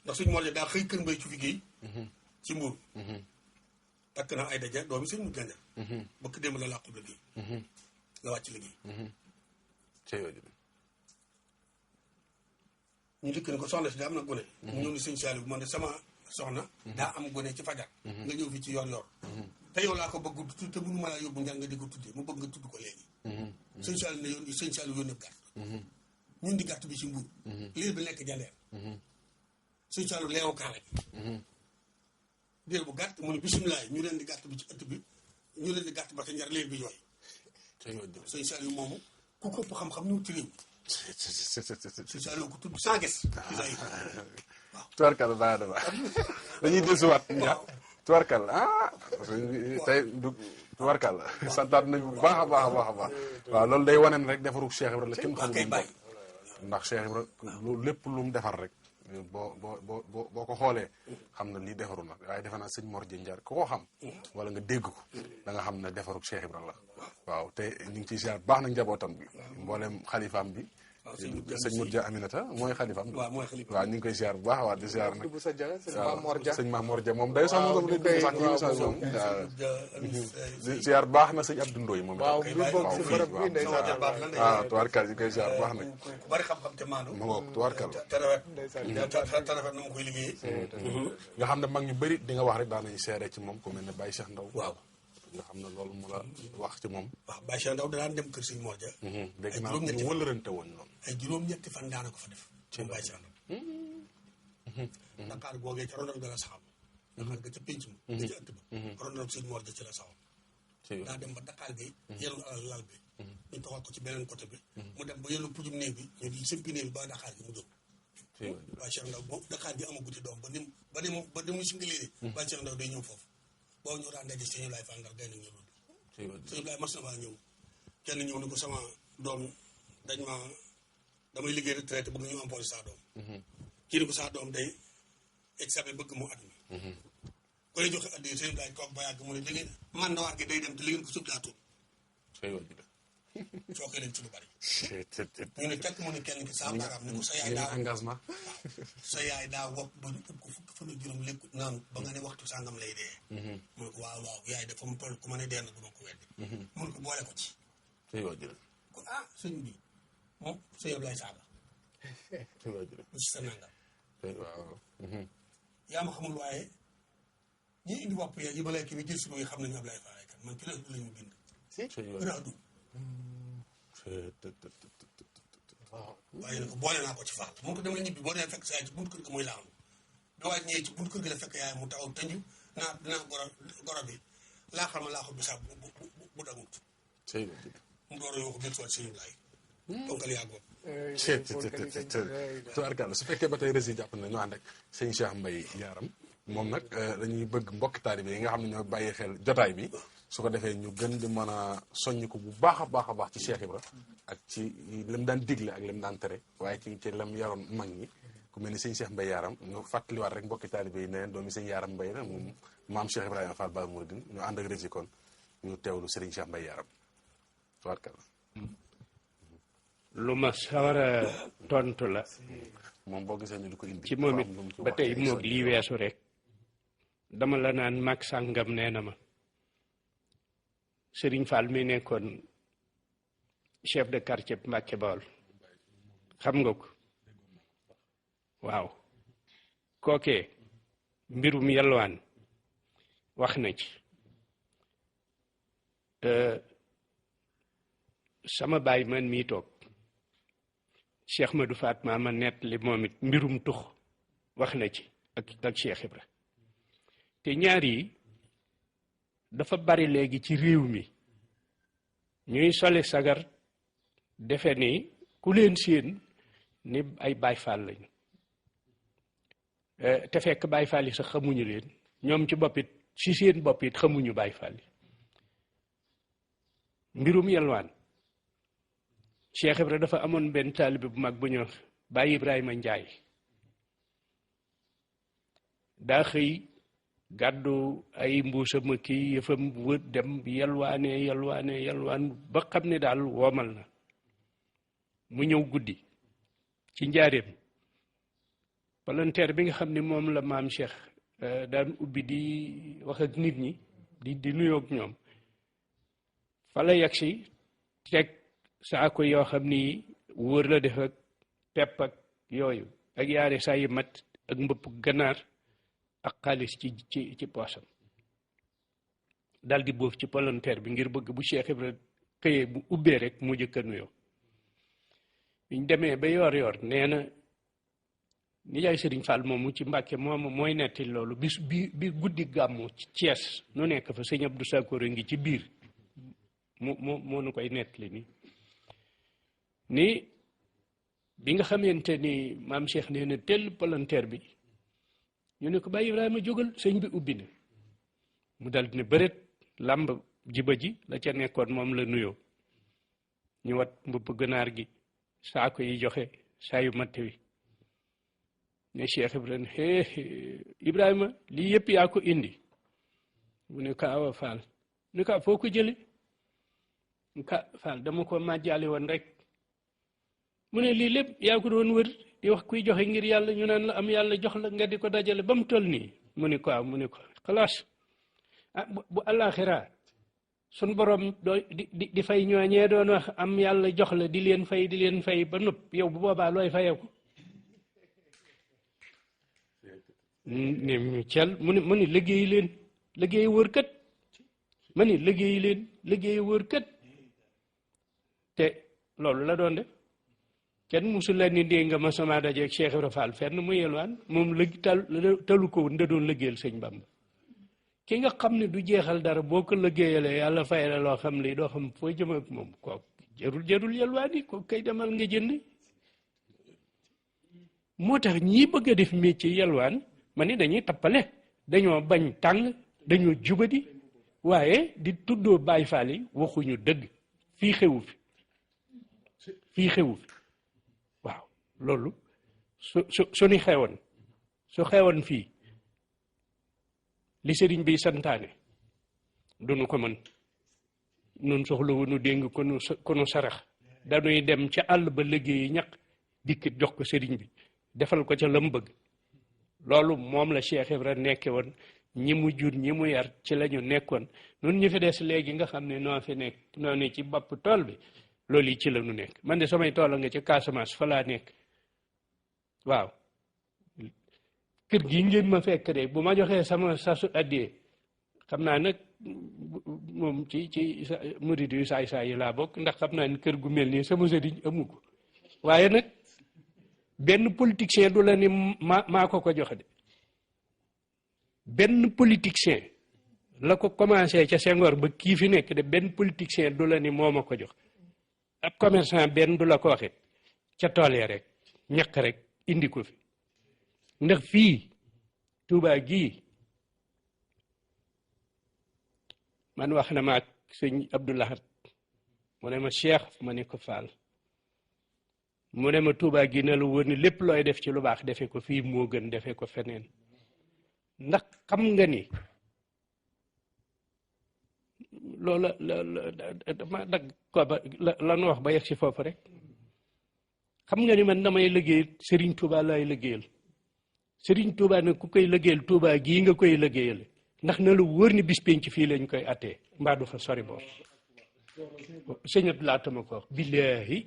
S1: ndax sëñ moo daa xëy kër mbay ci liggéey ci mbuur takk na ay daja doomi sëñ mu gànjar bëkk démb la làqu liggéey la wàcc liggéey ñu dikk ne ko soxna si daa am na gone mu ñëw ni sëñ Saliou man de sama soxna daa am gone ci fajar nga ñëw fi ci yor yor te yow laa ko bëgg tudd te mënu ma laa yóbbu njàng nga di ko tuddee mu bëgg nga tudd ko léegi sëñ Saliou ne yoon sëñ Saliou yónnee gàtt ñun di gàtt bi ci mbuur liir bi nekk jandeer sëñ Saliou leewu kaale diir bu gàtt mu ne bisimilah ñu leen di gàtt bi ci ëtt bi ñu leen di gàtt ba te njar liir bi jooy sëñ Saliou moomu ku ko ëpp xam-xam ñu ci réew sëñ Saliou ko tudd sans gis
S2: tubarkal baax na baax dañuy desuwaat tubarkal tey du tubarkal santaat nañ bu baax a baax a baax a baax waaw loolu day wane rek defaru Cheikh Ibra la kenn xamul ndax Cheikh Ibra lépp lu mu defar rek boo ko xoolee xam na lii defaru na waaye defe naa sëñ Mor Dieng ku ko xam wala nga dégg ko da nga xam ne defaru Cheikh Ibra la waaw te ñu ngi ciy ziar baax na njabootam bi mboolem xalifaam bi sëñ Mourdia Aminata mooy xalifaam waaw ñu ngi koy ziar bu baax waaw di ziar nag sëñ Mamor Dia moom day sax moom sax moom ziar baax na sëñ Abdou Ndoye moom waaw tubaarkal ñu koy ziar bu baax nag
S1: bari xam-xam te maanu
S2: ma ngoog tubaarkal
S1: tarafet na mu koy liggéeyee
S2: nga xam ne mag ñu bëri di nga wax rek daan nañu seere ci moom ku mel ne Baye Cheikh Ndaw
S1: waaw
S2: nga xam ne loolu mu la wax ci moom
S1: waaw Baye Cheikh Ndaw daan dem kër sëñ Mor Dia
S2: dégg naa ñu wëlërante woon loolu
S1: ay juróom-ñetti fan daana ko fa def moom Baye Cheikh Ndaw Dakar googee ca rondal ga la saxam Dakar ga ca pénc ma ga ca ëtt ba rondal sëñ Mor Dia ci la saxam daa dem ba Dakar gi yenu alal lal bi ñu toxal ko ci beneen côté bi mu dem ba yenu pujum néeg bi ñu di sëmpi néeg bi ba Dakar gi mu jóg Baye Cheikh Ndaw moom Dakar gi amaguti doom ba ni mu singalee Baye Cheikh Ndaw day ñëw foofu boo ñu daan daje sëñ Ibrahima Fall Ndar gay na ñëw sëñ Ibrahima mas na maa ñëw kenn ñëw ni ko sama doom damay liggéey retraité bëgg ñu empoché saa doom kii ni ko saa doom day examen bëgg mu at mi ko lay joxe addi sëñ Ibrahima toog ba yàgg mu ne da ngeen man na war gi day dem te li ngeen ko sub daa tuut soo koy leen ci lu bari ñu ne tekk mu ne kenn ki saa baaraam ni ko sa yaay daa
S2: engagement
S1: sa yaay daa wopp ba ñu ëpp ko fukki fan ak juróom lekkut naan ba nga ne waxtu sàngam lay dee mu ne ko waaw yaay dafa mu toll ku ma ne dee na du ma ko weddi mu ne ko boole ko ci kon sëñ bi moom sëñ Ablaye Sall lu ci sa nangam yaa ma xamul waaye ñi indi wopp yi ba léegi bi jël si yi xam nañu Ablaye Fall kan man ki la du lañu bind raadu waaw waaye nag boole naa ko ci faal mun ko dem la ñibbi boo dee fekk sa yaay ci buntu kër ga muy laaxlu bi waaj ñëwee ci buntu kër gi la fekk yaay mu taxaw tënju dinaa goro bi laaxal ma laaxul bi sax bu dagut mu door a yoo ko biir sool sëñ Laay ponkal yaa góob.
S2: tubaarkàlla su fekkee ba tey rési jàpp na ñu ànd ak sëñ Cheikh Mbaye Yaram moom nag dañuy bëgg mbokki taalibe yi nga xam ne ñoo bàyyi xel jotaay bi su ko defee ñu gën di mën a soññ ko bu baax a baax ci Cheikh Ibra ak ci lim daan digle ak lim daan tere waaye ci lam yaroon mag ñi ku mel ni sëñ Cheikh Mbaye Yaram ñu fàttaliwaat rek mbokki taalibe yi ne doomi sëñ Yaram Mbaye la moom maam Cheikh Ibrahima Fall Baal Mouridine ñu ànd ak rési kon ñu teewlu sëriñ Cheikh Mbaye Yaram tubaarkàlla
S4: lu ma sawar a tontu la
S2: moom boo gisee ñu di ko indi
S4: ci moom it ba tey moog lii weesu rek dama la naan mag sàngam nee na ma Serigne Fall mi nekkoon chef de quartier Mbàkke Bawol xam nga ko waaw kookee mbirum yalwaan wax na ci sama baay man mii toog Cheikh Madou Fatma ma nett li moom it mbirum tux wax na ci ak Cheikh Ibra te ñaar yi dafa bari léegi ci réew mi ñuy sole sagar defe ni ku leen séen ni ay Baay Faal lañu te fekk Baay Faal yi sax xamuñu leen ñoom ci boppit ci seen bopp it xamuñu Baay Faal yi mbirum yalwaan Cheikh Ibra dafa amoon benn taalibe bu mag bu ñëw Baay Ibrahima Njaay daa xëy gàddu ay mbuusam kii yëfam wër dem yalwaan ba xam ne daal woomal na mu ñëw guddi ci njaareem palanteer bi nga xam ne moom la maam Cheikh daan ubbi di wax ak nit ñi di nuyoog ñoom fa la yegg si teg saako yoo xam ni wóor la def ak pepp ak yooyu ak yaare saa yi mat ak mbëpp ganaar ak xaalis ci poosam dal di boof ci palanteer bi ngir bëgg bu Cheikh Ibra xëyee bu ubbee rek mu jëkk a nuyoo biñ demee ba yoor nee na nijaay Sëriñ Fall moomu ci Mbàkke moomu mooy netti loolu bis bi guddi gàmmu ci Thiès nu nekk fa sëñ Abdou Sakor a ngi ci biir moo nu koy nettali ni bi nga xamante ni maam Cheikh nee na tell palanteer bi ñu ne ko Baay Ibrahima jógal sëñ bi ubbi na mu dal di ne bëreet làmb jiba ji la ca nekkoon moom la nuyoo ñu wat mbubb ganaar gi saako yi joxe saayu matt wi ne Cheikh Ibrahima Ibrahima lii yëpp yaa ko indi mu ne ko Awa Fall ne ko foo ko jële mu ka Fall dama ko màjjaale woon rek mu ne lii lépp yaa ko doon wër di wax kuy joxe ngir yàlla ñu naan la am yàlla jox la nga di ko dajale ba mu toll nii mu ne ko waaw mu ne ko xalaas bu àllaaxira sun borom doo di fay ñooñee doon wax am yàlla jox la di leen fay ba nopp yow bu boobaa looy fayeeku ne mu cel mu ni liggéey leen liggéey wër kat ma ni liggéey leen liggéey wër kat te loolu la doon def kenn musul la ni dégg nga ma sama dajeeg Cheikh Ibra Fall fenn mu yelwaan moom talu ko woon da doon liggéeyal sëñ Bamba ki nga xam ne du jeexal dara boo ko liggéeyalee yàlla fay la loo xam li doo xam foo jëm ak moom kooku jarul yelwaan yi kooku kay demal nga jënd moo tax ñii bëgg a def métier yelwaan ma ni dañuy tappale dañoo bañ tàng dañoo jubadi waaye di tuddoo Baay Faal yi waxuñu dëgg fii xewu fi waaw loolu su ni xewoon su xewoon fii li sëriñ bi santaane duñu ko mën nun soxla wunu déng ko nu sarax dañuy dem ca àll ba liggéeyi ñaq dikk jox ko sëriñ bi defal ko ca lam bëgg loolu moom la Cheikh Ibra nekke woon ñi mu jur ñi mu yar ci la ñu nekkoon nun ñu fi des léegi nga xam ne noo fi nekk noo ne ci bopp tool bi loolu yi ci la nu nekk man de samay tool nga ci Casamance fa laa nekk waaw kër gi ngeen ma fekk de bu ma joxee sama sasu addiyee xam naa nag moom ci murid yu saay yi laa bokk ndax xam naa ni kër gu mel nii sama sëriñ amu ko waaye nag benn politicien du la ni maa ko joxe de benn politicien la ko commencé ca Senghor ba kii fi nekk de benn politicien du la ni moo ma ko jox ab commerçant benn du la ko waxe ca tool ya rek ñaq rek indi ko fi ndax fii Tuubaa gii man wax na ma ak sëñ Abdou Lahad mu ne ma Cheikh ma ne ko Fall mu ne ma Tuubaa gi ne la wóor ni lépp looy def ci lu baax defe ko fii moo gën defe ko feneen ndax xam nga ni loola dama dagg ko ba la nu wax ba yegg si foofu rek xam nga ni man damay liggéey Serigne Touba laay liggéeyal Serigne Touba nag ku koy liggéeyal Touba gii nga koy liggéeyal ndax na lu wóor ni bis penc fii lañ koy attee mbaa du fa sori boor sëñ Abdou laata ma ko wax billaahi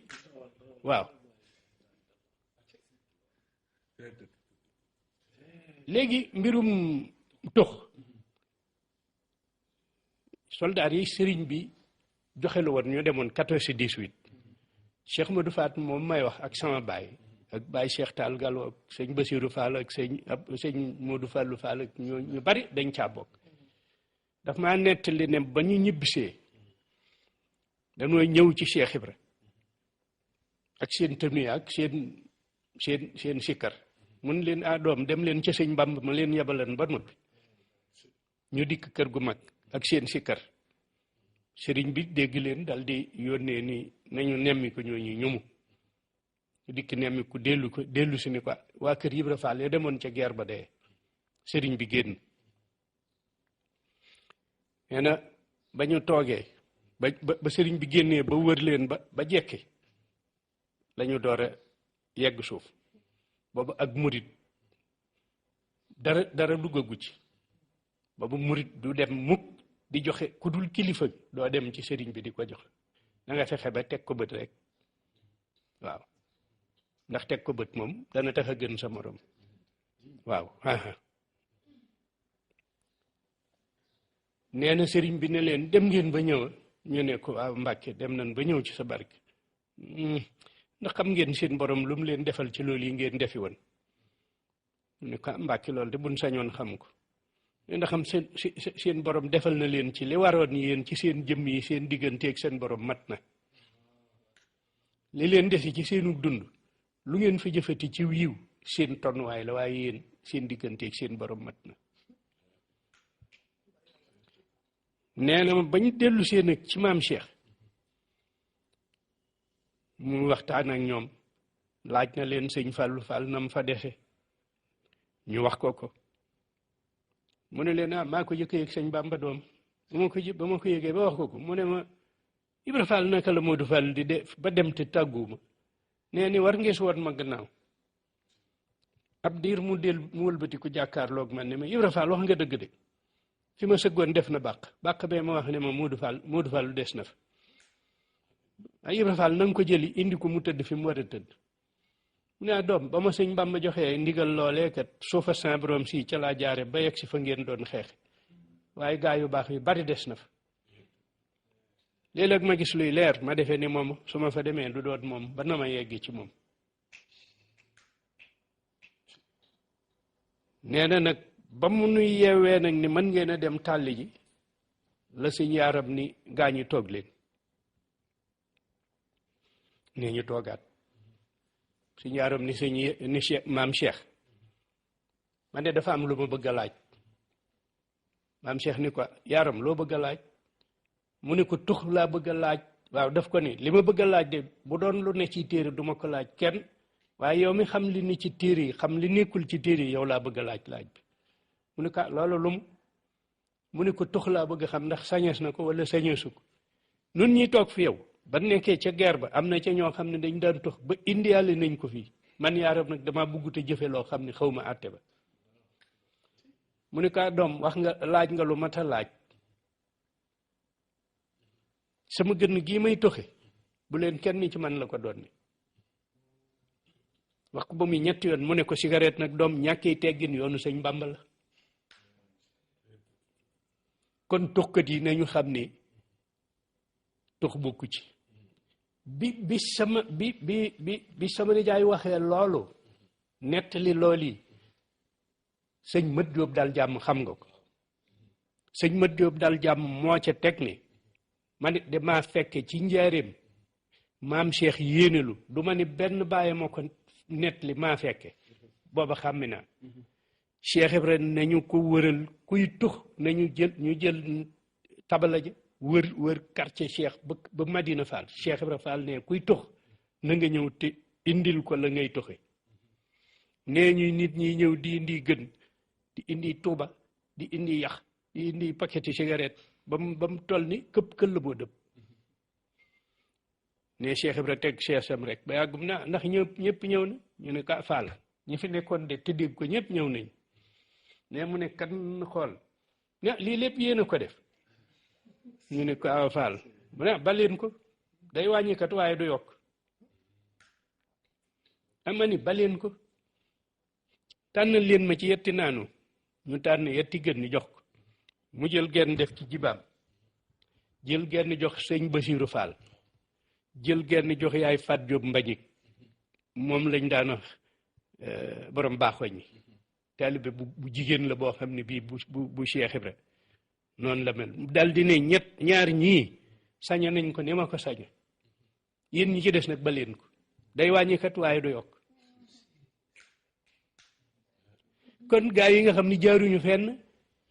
S4: waaw léegi mbirum tux soldaar yi sëriñ bi joxe la woon ñu demoon 14-18 Cheikh Modou Faat moom may wax ak sama baay ak baay Cheikh Tall Gallo ak sëñ Basirou Fall ak sëñ Modou Fallou Fall ak ñu bari dañ caa bokk daf maa nettali ne ba ñu ñibbisee dañoo ñëw ci Cheikh Ibra ak seen tenue ak seen sikkar mun leen doom dem leen ca sëñ Bamba ma leen yebalan ba noppi ñu dikk kër gu mag ak seen sikkar sëriñ bi dégg leen dal di yónnee ni nañu nemmi ko ñooñu ñumu ñu dikk nemmi ko dellu si ni ko waa kër Ibra Fall ya demoon ca guerre ba dee sëriñ bi génn nee na ba ñu toogee ba sëriñ bi génnee ba wër leen ba jekki lañu door a yegg suuf boobu ak murit dara duggagu ci boobu murit du dem mukk di joxe ku dul kilifa doo dem ci sëriñ bi di ko joxe na nga fexe ba teg ko bët rek waaw ndax teg ko bët moom dana tax a gën sa morom waaw nee na sëriñ bi ne leen dem ngeen ba ñëw ñu ne ko waaw Mbàkke dem nañ ba ñëw ci sa barke ndax xam ngeen seen borom lu mu leen defal ci loolu yi ngeen defi woon ñu ne ko Mbàkke loolu de buñ sañoon xam ko ndax xam seen borom defal na leen ci li waroon yéen ci seen jëmm yi seen digganteeg seen borom mat na li leen desi ci seenu dund lu ngeen fi jëfati ci yiw seen tonnuwaay la waaye yéen seen digganteeg seen borom mat na nee na ma bañ dellu seen ak ci maam Cheikh mu waxtaan ak ñoom laaj na leen sëñ Fallou Fall nam fa defe ñu wax ko mu ne leen maa ko jëkk yëg sëñ Bamba doom ba ma ko yëgee ba wax ko mu ne ma Ibra Fall naka la Modou Fall di def ba dem te tàgguuma nee ni war ngees woon ma gannaaw ab diir mu wëlbati ku jàkkaarloog man ne ma Ibra Fall wax nga dëgg de fi ma sëggoon def na bàq bee ma wax ne ma Modou Fall des na fa ay Ibra Fall na nga ko jëli indi ko mu tëdd fi mu war a tëdd mu ne doom ba ma sëñ Bamba joxee ndigal loolee kat suufa sa borom si ca laa jaare ba yegg si fa ngeen doon xeex waaye gaa yu baax yu bari des na fa léeg-léeg ma gis luy leer ma defee ni moom su ma fa demee du doon moom ba na ma yegg ci moom nee na nag ba mu nuy yeewee nag ni mën ngeen a dem tàlli ji la sëñ yaaram ni gaa ñi toog leen nee ñu toogaat sëñ yaaram ni maam Cheikh man de dafa am lu ma bëgg a laaj maam Cheikh ni ko yaaram loo bëgg a laaj mu ne ko tux laa bëgg a laaj waaw daf ko ni li ma bëgg a laaj de bu doon lu ne ci téere duma ko laaj kenn waaye yow mi xam li ni ci téere yi xam li nekkul ci téere yi yow laa bëgg a laaj bi mu ne ko loolu lum mu ne ko tux laa bëgg a xam ndax sañees na ko wala sañeesu ko nun ñi toog fi yow ba nekkee ca guerre ba am na ca ñoo xam ne dañ daan tux ba indiyaale nañ ko fii man yaaram nag dama bëggut a jëfe loo xam ne xaw ma àtte ba mu ne ko doom wax nga laaj nga lu mat a laaj sama gën gii may toxe bu leen kenn ci man la ko doon wax ko ba muy ñetti yoon mu ne ko cigarette nag doom ñàkkee teggin yoonu sëñ Bàmba la kon tuxkat yi nañu xam ne tux bokku ci bi sama nijaay waxee loolu nettali lool yi sëñ Mat Jóob dal jàmm xam nga ko sëñ Mat Jóob dal jàmm moo ca teg ne man it damaa fekke ci njaareem maam Cheikh yéenelu du ma ni benn bàyyi ma ko net li maa fekke booba xàmmi naa Cheikh Ibra nañu ko wëral kuy tux nañu jël tabala ja wër quartier Cheikh ba Madina Fall Cheikh Ibra Fall ne kuy tux na nga ñëw te indil ko la ngay tuxe nee ñuy nit ñi ñëw di indi gën di indi tuuba di indi yax di indi paqueti cigarette ba mu toll ni këpp këll boo dëpp ne Cheikh Ibra teg seesam rek ba yàggum na ndax ñëpp ñëw na ñu ne ka Fall ñi fi nekkoon de te dégg ko ñëpp ñëw nañ ne mu ne kan xool ne lii lépp yéen a ko def ñu ne ko awa Fall mu ne baleen ko day wàññikat waaye du yokk ama ni baleen ko tànnal leen ma ci yetti naanu ñu tànn yetti gën ni jox ko mu jël genn def ci jibaam jël genn jox sëñ Basiiru Fall jël genn jox yaay Fat Jóob Mbañik moom lañ daan wax borom baaxoñ ñi taalibe bu jigéen la boo xam ne bii bu Cheikh Ibra noonu la mel dal di ne ñaar ñii saña nañ ko ni ma ko saña yéen ñi ci des nag baleen ko day wàññikat waaye du yokk kon gaa yi nga xam ni jaaruñu fenn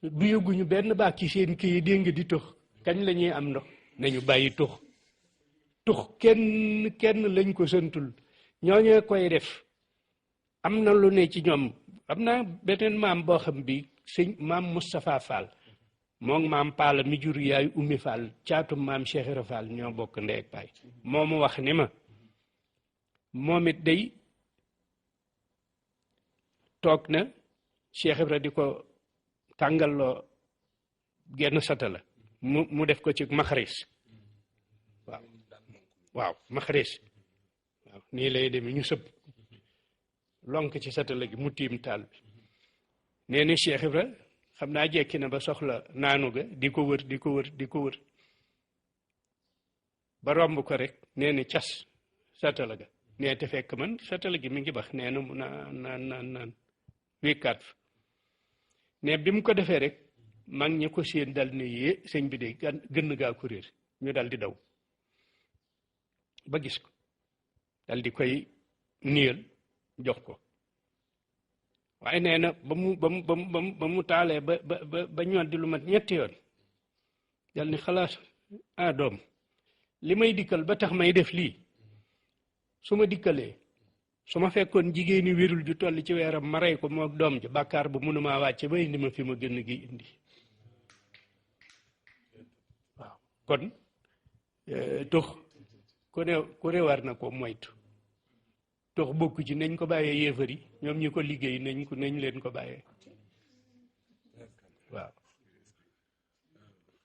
S4: du yëguñu benn baax ci seen kii dégg nga di tux kañ la ñuy am ndox nañu bàyyi tux kenn lañ ko santul ñooñee koy def am na lu ne ci ñoom am na beneen maam boo xam bi sëñ maam Moustapha Fall moom maam Paala mi jur yaay Ummi Fall caatum maam Cheikh Ibra Fall ñoo bokk ndey ak baay moo ma wax ni ma moom it day toog na Cheikh Ibra di ko tàngalloo genn sata la mu def ko ci maxaris waaw maxaris waaw nii lay demee ñu sëb lonk ci satala gi mu tiim taal bi nee na Cheikh Ibra xam naa jekki na ba soxla naanu ga di ko wër ba romb ko rek nee na cas satala ga nee te fekk man satala gi mi ngi bax nee na mu naan wékkaat fa ne bi mu ko defee rek mag ñi ko séen dal ne yee sëñ bi de gën gaa ko réer ñu dal di daw ba gis ko dal di koy niyal jox ko waaye nee na ba mu taalee ba ñoon di lu mat ñetti yoon dal ni xalaat doom li may dikkal ba tax may def lii su ma dikkalee su ma fekkoon jigéeni wérul ju toll ci weeram ma rey ko moog doom ji bàkkaar bu mënumaa wàcce ba indi ma fi ma gën gi indi waaw kon tux ku ne war na ko moytu tux bokku ci nañ ko bàyyee yéefar yi ñoom ñi ko liggéey nañ leen ko bàyyee waaw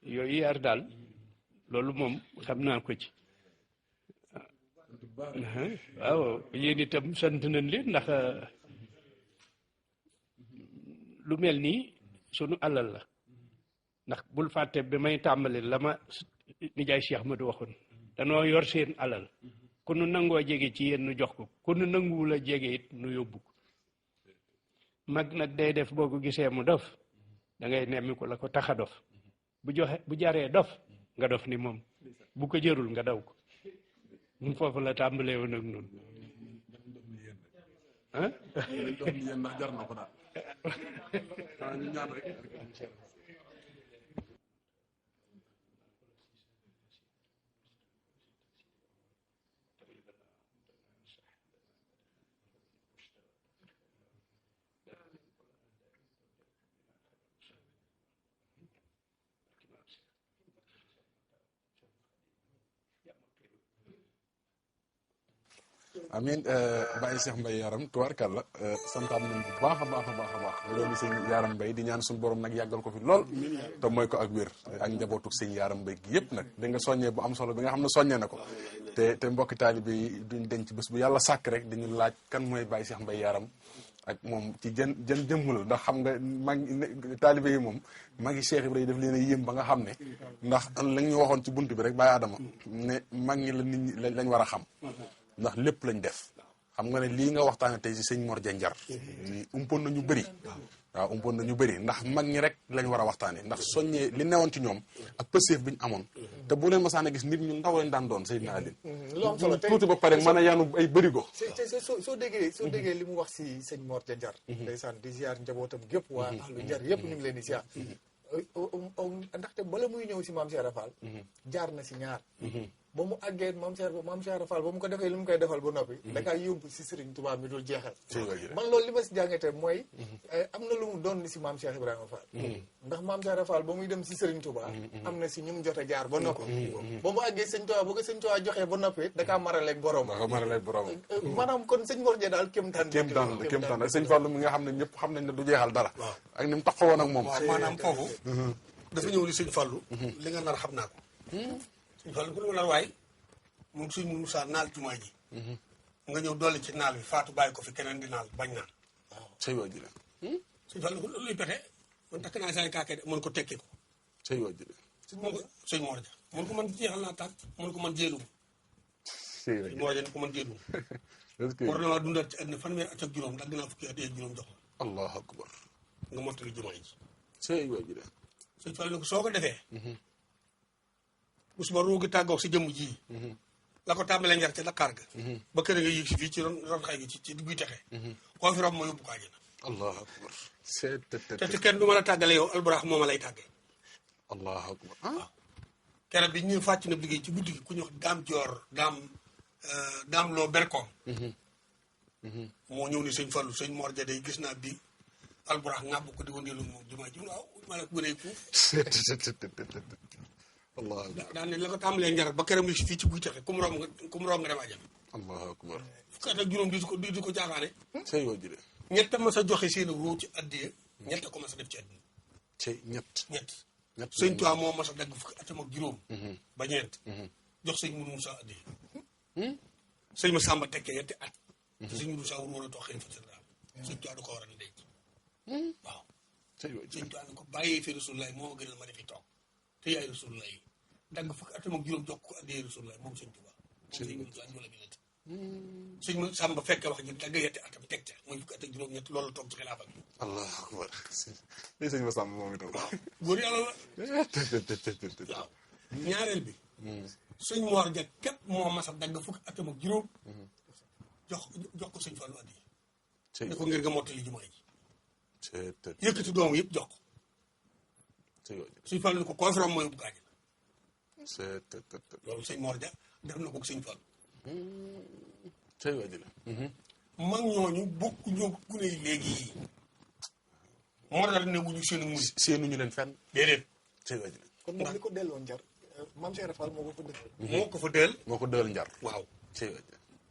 S4: yooyu yar daal loolu moom xam naa ko ci waaw yéen itam sant nañ leen ndax lu mel nii sunu alal la ndax bul fàtte bi may tàmbali la ma nijaay Cheikh Madou waxoon danoo yor seen alal ku nu nangoo jege ci yéen nu jox ko ku nu nanguwul a jege it nu yóbbu ko mag nag day def boo ko gisee mu dof da ngay nemmi ko la ko tax a dof bu jaree dof nga dof ni moom bu ko jërul nga daw ko ñun foofu la tàmbalee woon ak noonu ah
S2: ndax jar na ko daal ñu ñaan rek amiin Baye Cheikh Mbaye Yaram tubaarkàlla santaan nañ bu baax a baax mu doon sëñ Yaram Mbaye di ñaan suñu borom nag yàggal ko fi lool te mooy ko ak wér ak njabootuk sëñ Yaram Mbaye gi yëpp nag da nga soññee bu am solo bi nga xam ne soññee na ko te mbokki taalibe yi duñ denc bés bu yàlla sàkk rek dañu laaj kan mooy Baye Cheikh Mbaye Yaram ak moom ci jën jëmm la ndax xam nga mag taalibe yi moom magi Cheikh Ibrahima daf leen a yéem ba nga xam ne ndax la ñu waxoon ci bunt bi rek Baye Adama ne mag ñi la nit ñi lañ war a xam ndax lépp lañ def xam nga ne lii nga waxtaane tey si sëñ Mor Dia Njar umpoon na ñu bëri waaw umpoon na ñu bëri ndax mag ñi rek lañ war a waxtaane ndax soññee li newoon ci ñoom ak pëseef bi ñu amoon te bu leen masaana gis nit ñu ndaw lañ daan doon Seydina Aline
S3: lu am solo
S2: tuuti ba pare mën a yanu ay bërigo
S3: soo déggee li mu wax si sëñ Mor Dia Njar ndeysaan di ziar njabootam gépp waa ahlu Njar yëpp ñu ngi leen di ziar ndaxte bala muy ñëw si maam Cheikh Rafal jaar na si ñaar ba mu àggee maam Cheikh Rafal ba mu ko defee li mu koy defal ba noppi da kaa yóbbu si Serigne Touba mi dul jeexal man loolu li ma si jàngatee mooy am na lu mu doon ni si maam Cheikh Ibrahima Fall ndax maam Cheikh Rafal ba muy dem si Serigne Touba am na si ñu mu jot a jaar ba noppi ba mu àggee sëñ Touba ba ko sëñ Touba joxee ba noppi da kaa maraleeg borom maanaam kon sëñ Mor Dia daal kéemtaan
S2: ak sëñ Fallu mi nga xam ne ñëpp xam nañ ne du jeexal dara ak ni mu taxawoon ak moom
S1: maanaam foofu dafa ñëw ni sëñ Fallu li nga nar xam naa ko sëñ Fallu ku lu nar waaye moom sëñ Moussa naal jumaa ji nga ñëw dolli ci naal bi faatu bàyyi ko fi keneen di naal bañ naan
S2: waaw sëñ waa ji la
S1: sëñ Fallu luy pexe man takk naa say kaake de mën ko tekki ko
S2: sëñ waa ji la
S1: sëñ Mor Dia mën ko mën jeexal naa tàkk mën ko mën jéelum sëñ Mor Dia ni ko mën jéelum war na waa dundal ci àddina fanweer at ak juróom dagg naa fukki at ak juróom jox la
S2: allahu akbar
S1: nga mottali jumaa ji
S2: sëñ waa ji la
S1: sëñ Fallu ne ko soo ko defee bu suba ruugi tàggoog si jëmm ji la ko tàmbalee njar ca Dakar ga ba kër nga yéeg si fii ci ron xay gi ci digguy texe koo fi rob ma yóbbu ko àjjana
S2: allahu akbar
S1: te ci kenn du mën a tàggale yow alburax mooma lay tàggee
S2: allahu akbar
S1: waaw keroog bi ñu fàcc na liggéey ci guddi gi ku ñu wax daam joor daam loo berkoom moo ñëw ni sëñ Fallu sëñ Mor Dia day gis naa bi alburax ngàbb ko di wandeelu moom jumaa ji waaw ma la ko gën a fuuf
S2: allah
S1: daan ne la ko tàmbalee njar ba këram si fii ci guy texe ku mu room nga dem àjjana
S2: allahu akbar
S1: fukki at ak juróom di ko caaxaane
S2: sëñ waa ji la
S1: ñett ma sa joxe seen ruu ci addiya ñett ko ma sa def ci àddina ñett sëñ Tuubaa moo ma sa dagg fukki atam ak juróom ba ñeent jox sëñ Mudu Musaa addiya sëñ ma Sàmba tekkee ñetti at te sëñ Mudu Musaa wóor a toog xëy fa daal sëñ Tuubaa du ko war a denc waaw sëñ Tuubaa ne ko bàyyee fi Rasulullaay moo ma gënal ma defi toog te yaay Rasulullaay dagg fukki atam ak juróom jox ko addiya Rasulullaay moom sëñ Tuubaa sëñ Mudu Musaa ñu la binati sëñ ma Sàmba fekke wax ji dagg yetti atam teg ca muy fukki at ak juróom ñett loolu la toog ci xilaafa bi
S2: allahu akbar lii sëñ ma Sàmba moom itam
S1: waaw góor yàlla la waaw ñaareel bi sëñ Mor Dia képp moo mas a dagg fukki atam ak juróom jox ko sëñ Fallu addi ne ko ngir nga mottali jumaa ji yëkkati doomu yëpp jox ko sëñ Fallu ne ko koo fi rom mooy bu gaañ loolu sëñ Mor Dia def na ko sëñ Fallu mag ñooñu bokku ñoo gune yi léegi yi moo tax ne wuñu
S2: seenuñu leen fenn
S1: déedéet
S3: kon moom li ko delloon Njar maam Cheikh Rafal moo ko fa dël
S2: moo ko dël Njar
S1: waaw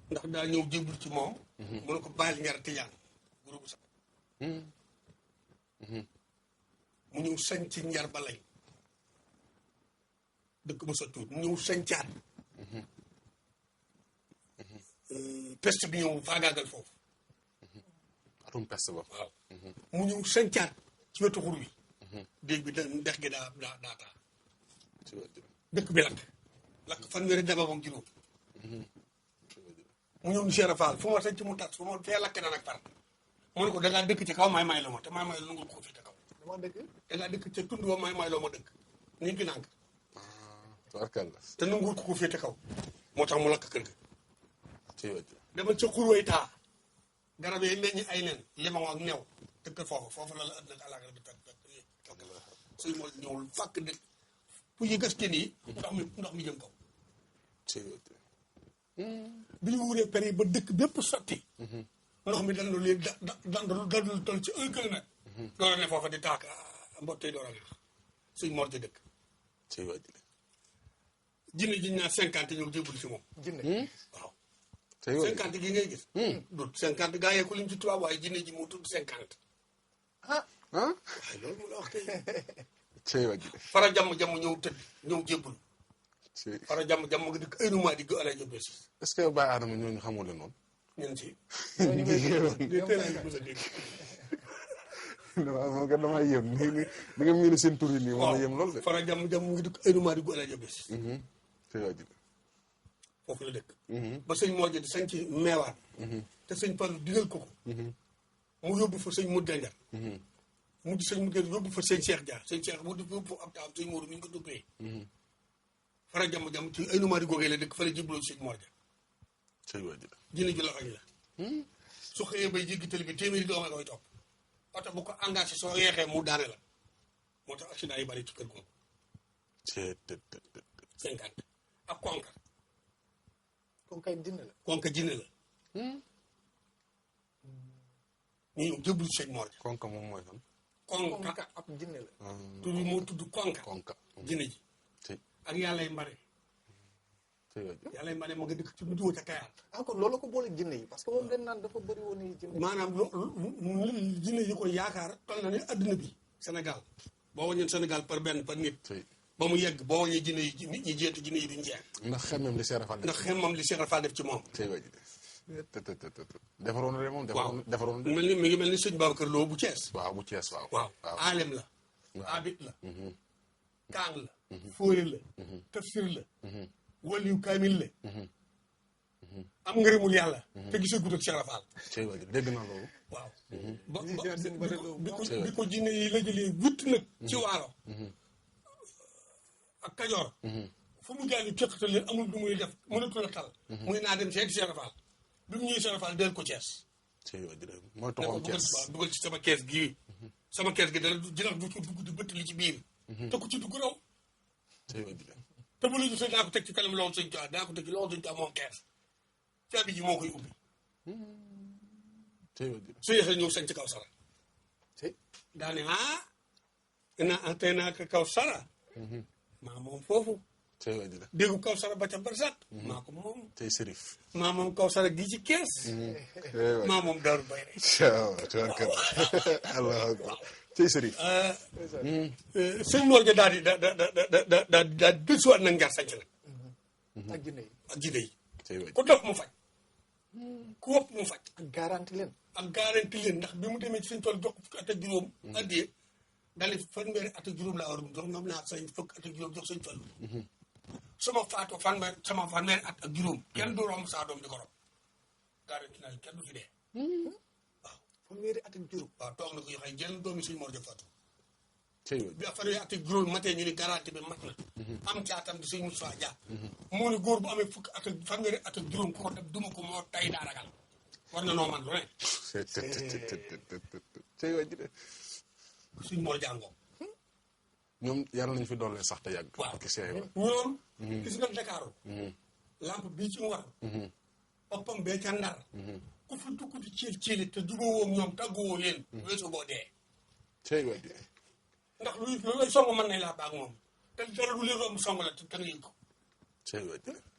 S1: ndax daa ñëw jébul ci moom mu ne ko bàyyil Njar tijaan groupe sax mu ñëw sañ ci Njar ba lañ dëkk ba sottuut mu ñëw sañcaat peste bi ñëw faagaagal foofu
S2: atum peste ba
S1: waaw mu ñëw sañcaat ci wetu xur wi déeg bi dex gi daa taa dëkk bi lakk fanweeri dababam juróom mu ñëw ni Cheikh Rafal fu ma sañc mu tas fu ma fee lakk na nag par mu ne ko dangaa dëkk ci kaw may loo ma te may loo nga ko fi te kaw dangaa dëkk ca tund wa may loo ma dëkk nit ki nànk te nanguwul ko féete kaw moo tax mu lakk kër ga demal ca xurway taa garab yi meññ ay nen limon ak new dëkk foofu la àddina àllaaxira bi fekk suñ moo ñëwul fàkk dëkk fu yi gas teen yi ndox mi jëm kaw bi ñu wuree per yi ba dëkk bépp sotti ndox mi dandu lii dandul toll ci 1 kilomètre door a ne foofa di taak mbottee door a neex suñ Mor Dia dëkk jinne ji ñaar 50 ñëw jébul si moom
S3: jinne
S1: waaw 50 gi ngay gis dut 50 gaa yee ko lim ci tubaab waaye jinne ji moo tudd 50 waaye loolu mu la wax tey fara jàmm ñëw tëdd ñëw jébbul fara jàmm nga dëkk ay numaa di go ala jëbbe si
S2: est-ce que Baye Adama ñooñu xamul leen noonu
S1: ñen si
S2: moom kat damay yëm ni nga miinu seen tur yi nii moom la yëm loolu de
S1: fara jàmm mu ngi dëkk ay numaa di go ala jëbbe si foofu la dëkk ba sëñ Mor Dia di sañ ci meewaat te sëñ Fallu digal ko ko mu yóbbu fa sëñ Modou Dendiar mu di sëñ Modou yóbbu fa sëñ Cheikh Dia sëñ Cheikh mu di yóbbu fa ab taam sëñ Modou mi ñu ko duppee fara jàmm ci ay numaari googee la dëkk fa la jébbaloo sëñ Mor Dia jinne ju lafañ la su xëyee bay jéggi tëli bi téeméeri dooma koy topp oto bu ko engagé soo yeexee mu daane la moo tax accident yi bari ci kër googu 50 ak konka
S3: jinne la
S1: konka jinne la ñu ñëw jébbalu sëñ Mor Dia
S2: konka moom mooy fan
S3: konka ab jinne la
S1: tur bi moo tudd konka jinne ji ak yàllay mbare yàllay mbare ma nga dëkk ci mujj ca Kayaar
S3: encore loolu ko boole jinne yi parce que moom dañ naan dafa bëri woon jinne
S1: maanaam jinne yi ko yaakaar toll na ne adduna bi Sénégal boo waññeen Sénégal par benn par nit ba mu yegg boo waññee jinne yi nit ñi jeetu jinne yi duñ jeex
S2: ndax xemmam li Cheikh
S1: Rafal def ci moom
S2: defaroon na de moom defaroon
S1: mi ngi mel ni sëñ Babacar Lo bu Thiès
S2: bu Thiès
S1: waaw aalem la abit la kaang la fóore la tafsir la waliyu kaamil la am ngërëmul yàlla te gisagut ak Cheikh Rafal
S2: dégg na loolu
S1: waaw bi ko jinne yi la jëlee witt nag ci waalo ak Kajoor fu mu jaay ñu teqatal leen amul du muy def mënatul a tal muy naa dem seeti Cheikh Rafal bi mu ñëwee Cheikh Rafal del ko Thiès
S2: mooy toxoon Thiès
S1: dugal ci sama kees gii sama kees gi dara jinax du ci dugg di bëtt li ci biir te ku ci dugg raw te bu la gisee daa ko teg ci kanam loxo sëñ Tuubaa daa ko teg ci loxo sëñ Tuubaa moom kees caabi ji moo koy ubbi su yeexee ñëw sañ ci kaw sara daa ne tey naa ko kaw sara maa moom foofu déggu kaw sara ba ca barsat maa ko moom
S2: tey sërif
S1: maa moom kaw sara gi ci kees maa moom daaru bay rek
S2: allah akbar tey sërif
S1: sëñ Mor Dia daal di dësuwaat nag njar sañc nag
S3: ak jinne
S1: yi ku dof mu faj ku wopp mu faj
S3: ak garanti leen
S1: ndax bi mu demee ci sëñ tool jox fukki at ak juróom addiyee daal di fanweeri at ak juróom laa war a jox ñoom naa sañ fukki at ak juróom jox sëñ Fallu sama faatoo fanweeri at ak juróom kenn du romb saa doom di ko rob garanti naa kenn du fi dee waaw
S3: fanweeri at ak juróom
S1: waaw toog na ko yoo xam jenn doomi sëñ Mor Dia faatu bi fanweeri at ak juróom matee ñu ni garanti bi mat na am caatam di sëñ Moussa Dia moo ne góor bu amee fukki at ak fanweeri at ak juróom ku ko def duma ko moo tay daa ragal war na noo man lu ne sëñ Mor Dia ngoo
S2: ñoom yàlla nañu fi doole sax te yàgg
S1: waaw ñoom gis nga Dakaaru lampe bii ci war oppam bee ca Ndar ku fi dugg di ciili te jubóowoo ñoom tàgguwoo leen weesu boo dee ndax lu lay song mën nañ laa baag moom te dara lu leen romb song la te nga yëg ko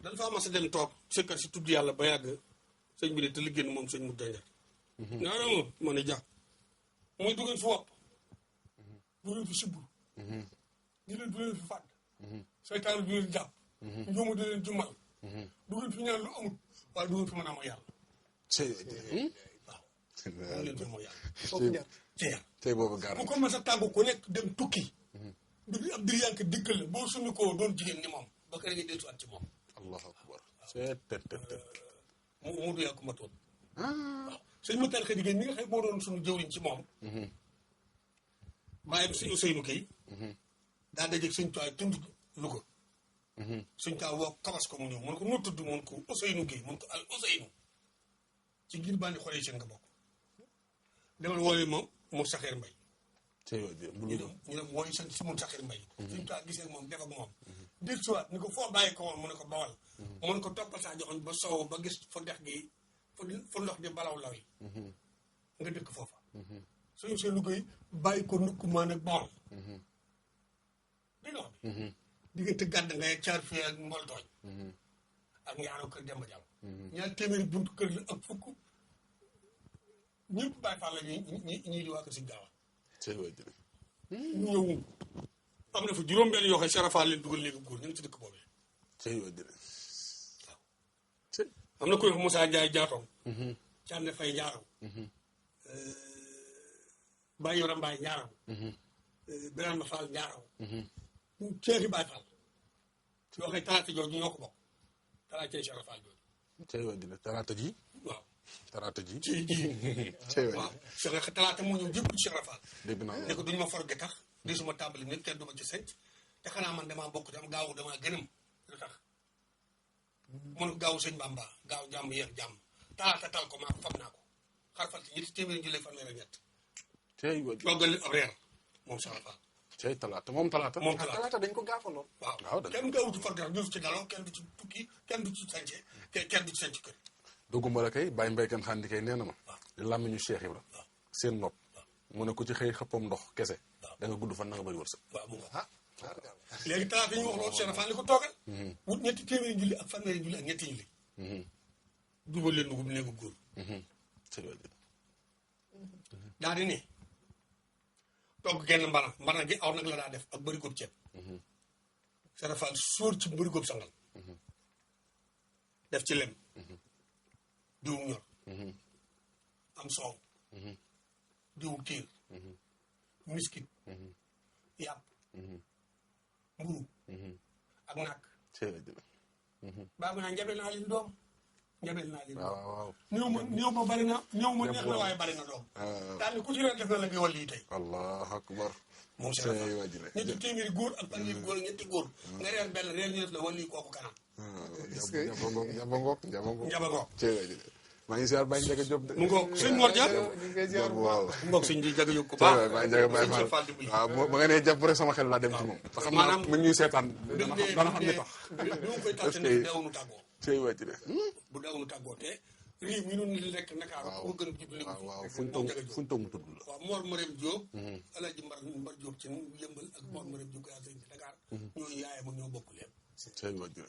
S1: dañ faa mas a dem toog sëkkar si tudd yàlla ba yàgg sëñ bi de te liggéey moom sëñ mu Dendiar ñaara moom ma ne jàpp mooy duggeen fi wopp du leen fi sibbur du leen fi fàdd seytaan du leen jàpp njuumu di leen jummal du leen fi ñaan lu amut waaye du leen fi mën a mooy yàlla waaw du leen fi mooy yàlla foofu jaar ci yàlla
S2: tey boobu gaar
S1: bu ko mas a tàggu ku nekk dem tukki bi ab dir yank diggal la boo summi koo doon jigéen ni moom ba kër nga dellusiwaat ci moom
S2: allahu akbar
S1: mu du yàgg ma toon waaw sëñ ma tarxe jigéen mi nga xam moo doon suñu jëwriñ ci moom bàyyam sëñ Ousseynou Gueye daa dajeeg sëñ Tuubaa tund Louga sëñ Tuubaa woo kabas ko mu ñëw mun ko noo tudd mun ko Ousseynou Gueye mun ko al Ousseynou ci ngir bandi xoolee seen nga bokk demal wooyu moom mu saxeer mbay ñu dem wooyu sant si mun saxeer mbay sëñ Tuubaa gisee moom def ak moom dil siwaat ni ko foo bàyyi ko woon mu ne ko bawal mu ne ko toppal saa joxoñ ba sow ba gis fa dex gi fa ndox di balaw law yi nga dëkk foofa suñu seen liggéey bàyyi ko nukk maan ak bool di nga xam ne diggante gàdd ngay caar fii ak mbol tooñ ak ñaaro kër Demba Jàll ñaar téeméeri buntu kër la ak fukk ñëpp bàyyi faa la ñii di waa kër si gaawa ñu ñëw am na fa juróom-benn yoo xam ne Serapha leen dugal léegi góor ñu ngi ci dëkk boobee waaw am na koy wax Moussa Ndiaye jaatoom Cànne Fay njaaraw Baye Yoro Mbaye njaaraw Birama Fall njaaraw ceeri Baye Fall yoo xam ne talaata jooju ñoo ko bokk talaata Serapha jooju
S2: talaata ji
S1: waaw
S2: talaata ji
S1: ci waaw Cheikh talaata moo ñëw jëpp Cheikh Rafal
S2: dégg naa
S1: ne ko duñu ma for gi tax di suma tàmbali nit kenn du ma ci senc te xanaa man damaa bokk tam gaawu damaa gënam lu tax mu ne gaawu sëñ Bamba gaaw jàmm yeex jàmm talaata tal ko maa ko fab naa ko xarfal ci ñetti téeméeri jullee fanweer ak ñett
S2: cey
S1: toggal ab reer moom Cheikh Rafal
S2: cey talaata moom talaata
S3: dañ ko gaafaloon
S1: waaw kenn gaawutu for gi tax du ci daloo kenn du ci tukki kenn du ci sence kenn du ci senc kër
S2: dugguma la kay bàyyi mbéykan xandi kay nee na ma làmmiñu Cheikh Ibra seen nopp mu ne ku ci xëy xëppam ndox kese da nga gudd fan na nga bëri wërsëg
S1: waaw mu nga léegi talaata ñu wax loolu Cheikh Rafal li ko toogal wut ñetti téeméeri julli ak fanweeri julli ak ñetti julli jubal leen dugub néegu góor daa di ne togg genn mbana gi aw nag la daa def ak bëri góob ceeb Cheikh Rafal sóor ci bëri góob sangal def ci lem diwu ñor am soow diwu tiir miskit yàpp mburu ak nàkk baa mu naa njabel naa leen doom njabel naa leen doom
S2: waaw
S1: néew ma bari na néew ma neex na waaye bari na doom daal ni ku ci ren def na la ngay wàll yi tey
S2: allahu akbar
S1: moom Cheikh Rafal ñetti téeméeri góor ak fanweeri góor ñetti góor nga reer benn reer ñu def la wàll yi kooku kanam
S2: njaba ngoog maa ngi ziar Baye Ndiaga Diop de
S1: mu ngoog sëñ Mor Dia
S2: waaw
S1: mu ngoog sëñ Ndiaga Diop ku baax
S2: Baye Ndiaga Baye Fall waaw ba nga nee jàpp rek sama xel laa dem ci moom te xam naa mu ñuy seetaan dana xam ne tax
S1: bi mu koy tàtte ne dawunu tàggoo
S2: cey wàcc de
S1: bu dawunu tàggoo te réew mi noonu li rekk Ndakaaru ko gën jubli
S2: waaw fuñ toog mu tudd la
S1: waaw Mor Marème Diop Alaaji Mbar Diop ci yëmbal ak Mor Marème Diop gaa sëñ bi Dakar ñooy yaayam ak ñoo bokk leen
S2: cey wàcc de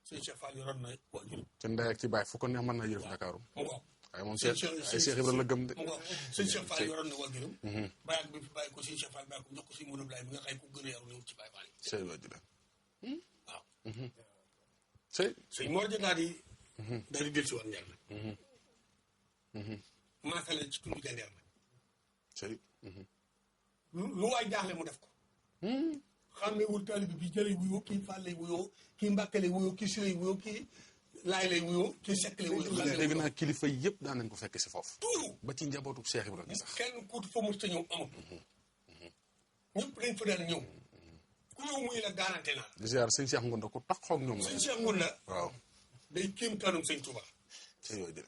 S1: sëñ Cheikh Fall yoroon na waajur
S2: ci ndey ak ci baay fu ko neex mën naa yërëf Ndakaaru
S1: mu ngoog
S2: ay moom Cheikh Ibra la gëm de
S1: mu ngoog sëñ Cheikh Fall yoroon na waajuram bàyyi ak bi fi bàyyi ko sëñ Cheikh Fall bàyyi ko jox ko sëñ Modou Ablaye mi nga xëy ku gën a yaru ñëw ci Baye Fall
S2: cey wàcc de
S1: waaw
S2: cey
S1: sëñ Mor Dia daal di del si woon njar nag maasale ci tund jandeer nag
S2: cey
S1: lu waay jaaxle mu def ko xam ne wul taalibe bi jëlay wuyoo kii Fall lay wuyoo kii Mbàkke lay wuyoo kii si lay wuyoo kii Laay lay wuyoo kii Sekk lay wuyoo
S2: dégg naa kilifa yëpp daan nañ ko fekk si foofu
S1: tout
S2: ba ci njabootu Cheikh Ibra gi sax
S1: kenn kuutu fa mos ta ñëw amul ñëpp dañ fa daan ñëw ku ñëw muy la garanté naa
S2: di ziar sëñ Cheikh Ngonda ku tax xoog ñoom la
S1: sëñ Cheikh Ngonda
S2: waaw
S1: day kéem taanum sëñ Touba
S2: cey yooyu de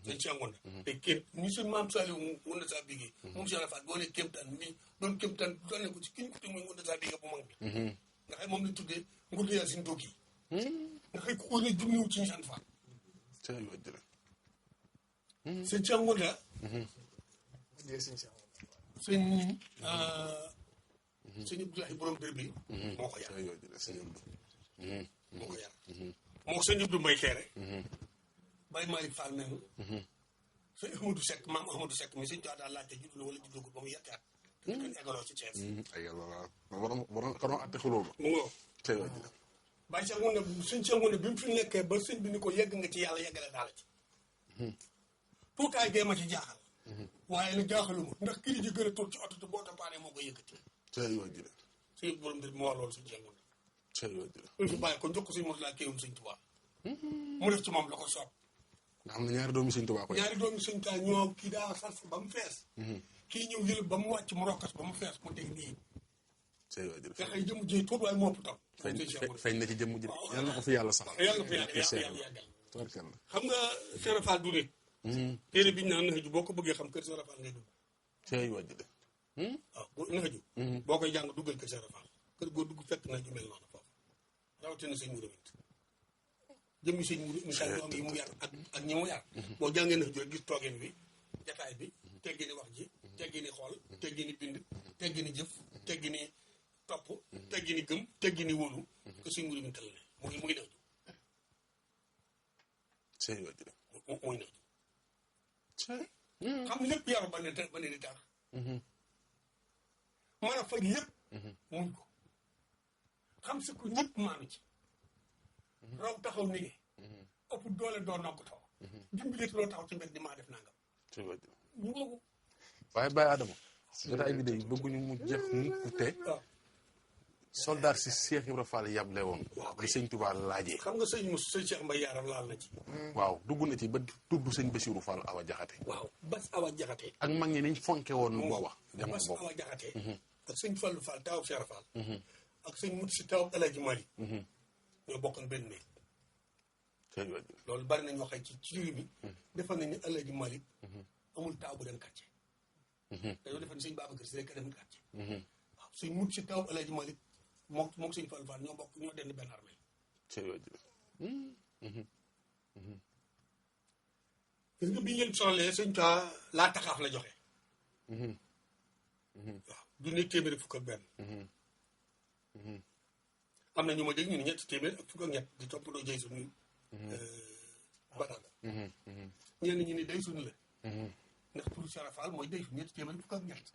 S1: sëñ Cheikh Ngonda day kéem ni suñ maam Saliou Ngonda saa bigee moom Cheikh Rafal boo ne kéem taan mi doon kéem taan doon ne ko ci kiñ ko te muy Ngonda saa bigee bu mag bi nga xëy moom lañ tuddee nguur yaa suñ doog yi nga xëy ku ne jumniwu ci ñu sant Fall
S2: cey yooyu de
S1: sëñ Cheikh Ngonda sëñ Abdoulaye borom dër bi moo ko yar
S2: cey yooyu de sëñ Abdou
S1: moo ko yar moo sëñ Abdou Mbaye Kéré Baye Malick Fall mel sëñ Ahmadou Seck maam Ahmadou Seck mais sëñ Tuubaa daal laajte juddu na wala juddoo ba mu yetti at te ñu koy egaloo ci Thiès
S2: ay yàlla waaw waroon xanoo atte xuloo ba
S1: mu ngoo
S2: cey yooyu de
S1: Baye Cheikh Ngounda sëñ Cheikh Ngounda bi mu fi nekkee ba sëñ bi ni ko yegg nga ci yàlla yeggale daala ci tuutaay gee ma ci jaaxal waaye nag jaaxaluma ndax kii ji gën a tur ci oto te boo tapaanee moo koy yëkkati
S2: cey yooyu de
S1: sëñ borom dër bi moo wax loolu sëñ Cheikh Ngounda
S2: cey yooyu de
S1: ñu fi bàyyi ko njëkk sëñ Moussa kéewum sëñ Tuubaa mu def ci moom la ko soob
S2: nga xam ne ñaari doomi sëñ Tuubaa ko
S1: ñaari doomi sëñ Tuubaa ñoo kii daa sarf ba mu fees kii ñëw yël ba mu wàcc mu rokkas ba mu fees mu teg nii
S2: cey yooyu de
S1: nga xëy jëm ji tuut waaye moo ëpp taw
S2: feeñ na ci jëmm ji yàlla na ko fi yàlla sax
S1: yàlla na fi yàlla yàggal
S2: tubarkalla
S1: xam nga Cheikh Rafal du nit téere bi ñu naan naxaju boo ko bëggee xam kër Cheikh Rafal ngay dugg
S2: cey wàjj de
S1: waaw naxaju boo koy jàng duggal kër Cheikh Rafal kër goo dugg fekk na ju mel noonu foofu rawatina sëñ Mourou Mint jëmmi sëñ Mourou misaal doom yi mu yar ak ñi mu yar boo jàngee naxaju rek gis toogin bi jataay bi teggini wax ji teggini xool teggini bind teggini jëf teggini topp teggini gëm teggini wóolu que sëñ Mourou Mint la ne mu ngi naxaju
S2: cey wàjj de
S1: muy naxaju xam lépp yaru ba ne di tax mën a faj lépp muñ ko xam si ko ñëpp maanu ci raw taxaw nige ëpp doole doo nokk taw dimbileet loo taxaw ci mbedd di maa def nangam
S2: cey wàjj de
S1: ñu ngoogu
S2: waaye Baye Adama jotaay bi de bëgguñu mu jeex mukk te soldat si Cheikh Ibra Fall yable woon.
S1: waaw
S2: bi sëñ Touba laajee.
S1: xam nga sëñ Cheikh Mbaye Yaram laal na ci.
S2: waaw dugg na ci ba tudd sëñ Bassirou Fall Awa Jaxate.
S1: waaw Bass Awa Jaxate.
S2: ak mag ñi niñ fonke woon booba. jamono
S1: Bass
S2: boobu
S1: Awa Jaxate. ak sëñ Fallou Fall taw Cheikh Fall. ak sëñ Mut si taw El Hadj Malick. ñoo bokkoon benn néeg. loolu bari na ñoo xëy ci réew mi. defal nañu ne El Hadj Malick. amul taaw bu dem quartier. dañoo defal ne sëñ Babacar Si rek a dem quartier. waaw sëñ Mut si taw El Hadj Malick moom sëñ Fallou Fall ñoo bokk ñoo dend benn armée. gis nga bi ngeen solee sëñ Tuubaa laa taxaaf la joxe. waaw junni téeméer fukk ak benn. am na ñu ma dégg ñu ne ñetti téeméer ak fukk ak ñett di toppandoo jëy suñu badal. ñenn ñi ni day suñu la. ndax turu Cheikh Fall mooy day suñu ñetti téeméer fukk ak ñeent.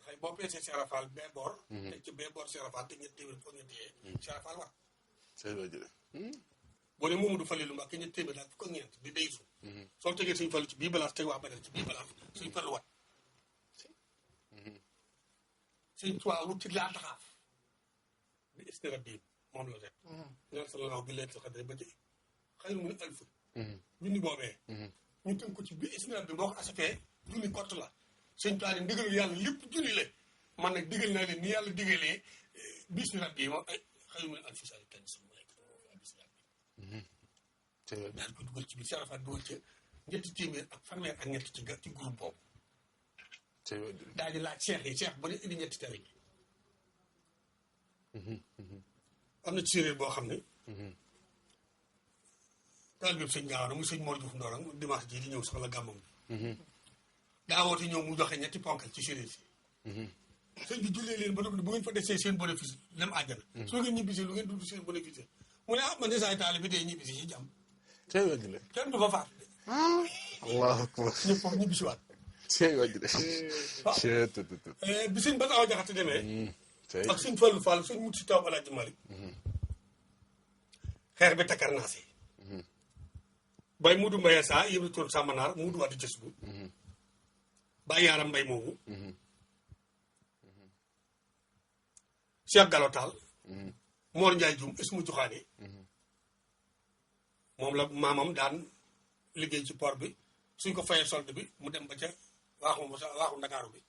S1: xëy boo peesee Cheikh Fall bee boor. te ci bee boor Cheikh Fall te ñetti téeméer fukk ak ñett yee. Cheikh Fall war. boo ne Mamadou Falilou Mbacké ñetti téeméer daal fukk ak ñeent di day suñu. soo tegee suñu Fallu ci bii balance teg waa badal ci bii balance suñu Fallu wat. suñ Tuubaa wut ci laa taxaaf. bi istira bii moom la def. ñaan sallallahu bi laylatul qadr ba ci xayru min alf. junni boobee. ñu tënk ko ci bi istira bi boo ko asafee junni kott la. sëñ Tuubaa ne ndigalu yàlla lépp junni la man nag digal naa leen ni yàlla digalee bi istira bii moom ay xayru min alf saa yu tànn si mooy daal ko dugal ci biir Cheikh Fall dugal ca ñetti téeméer ak fanweer ak ñett ci groupe boobu. daal di laaj Cheikh yi Cheikh ba ne indi ñetti tari bi. am na ci séeréer boo xam ne. daal bi sëñ Gaawaan mu sëñ Mor Diouf Ndorong dimanche jii di ñëw sax la gàmmam bi. daa woote ñëw mu joxe ñetti ponkal ci séeréer si. sëñ bi jullee leen ba noppi bu ngeen fa desee seen bénéfice dem àjjana. su ngeen ñibbisee lu ngeen dund seen bénéfice mu ne man de saa taali bi tey ñibbisi si jàmm. kenn du fa faat.
S2: allahu akbar.
S1: ñëpp foofu ñibbisiwaat. bi sëñ Bass Awa Jaxate demee. ak sëñ Fallou Fall sëñ Mut si taw El Hadj Malick. xeex bi takkar naa si. bay Mudu Mbaye saa yëpp toon Sàmmanaar Mudu Wade Jës bu. Baye Yaaram Mbay moomu. Cheikh Gallo Tall. Mor Ndiaye Dioum Ismu Joxaane. moom la maamam daan liggéey ci port bi suñ ko fayee solde bi mu dem ba ca waaxu Ndakaaru bi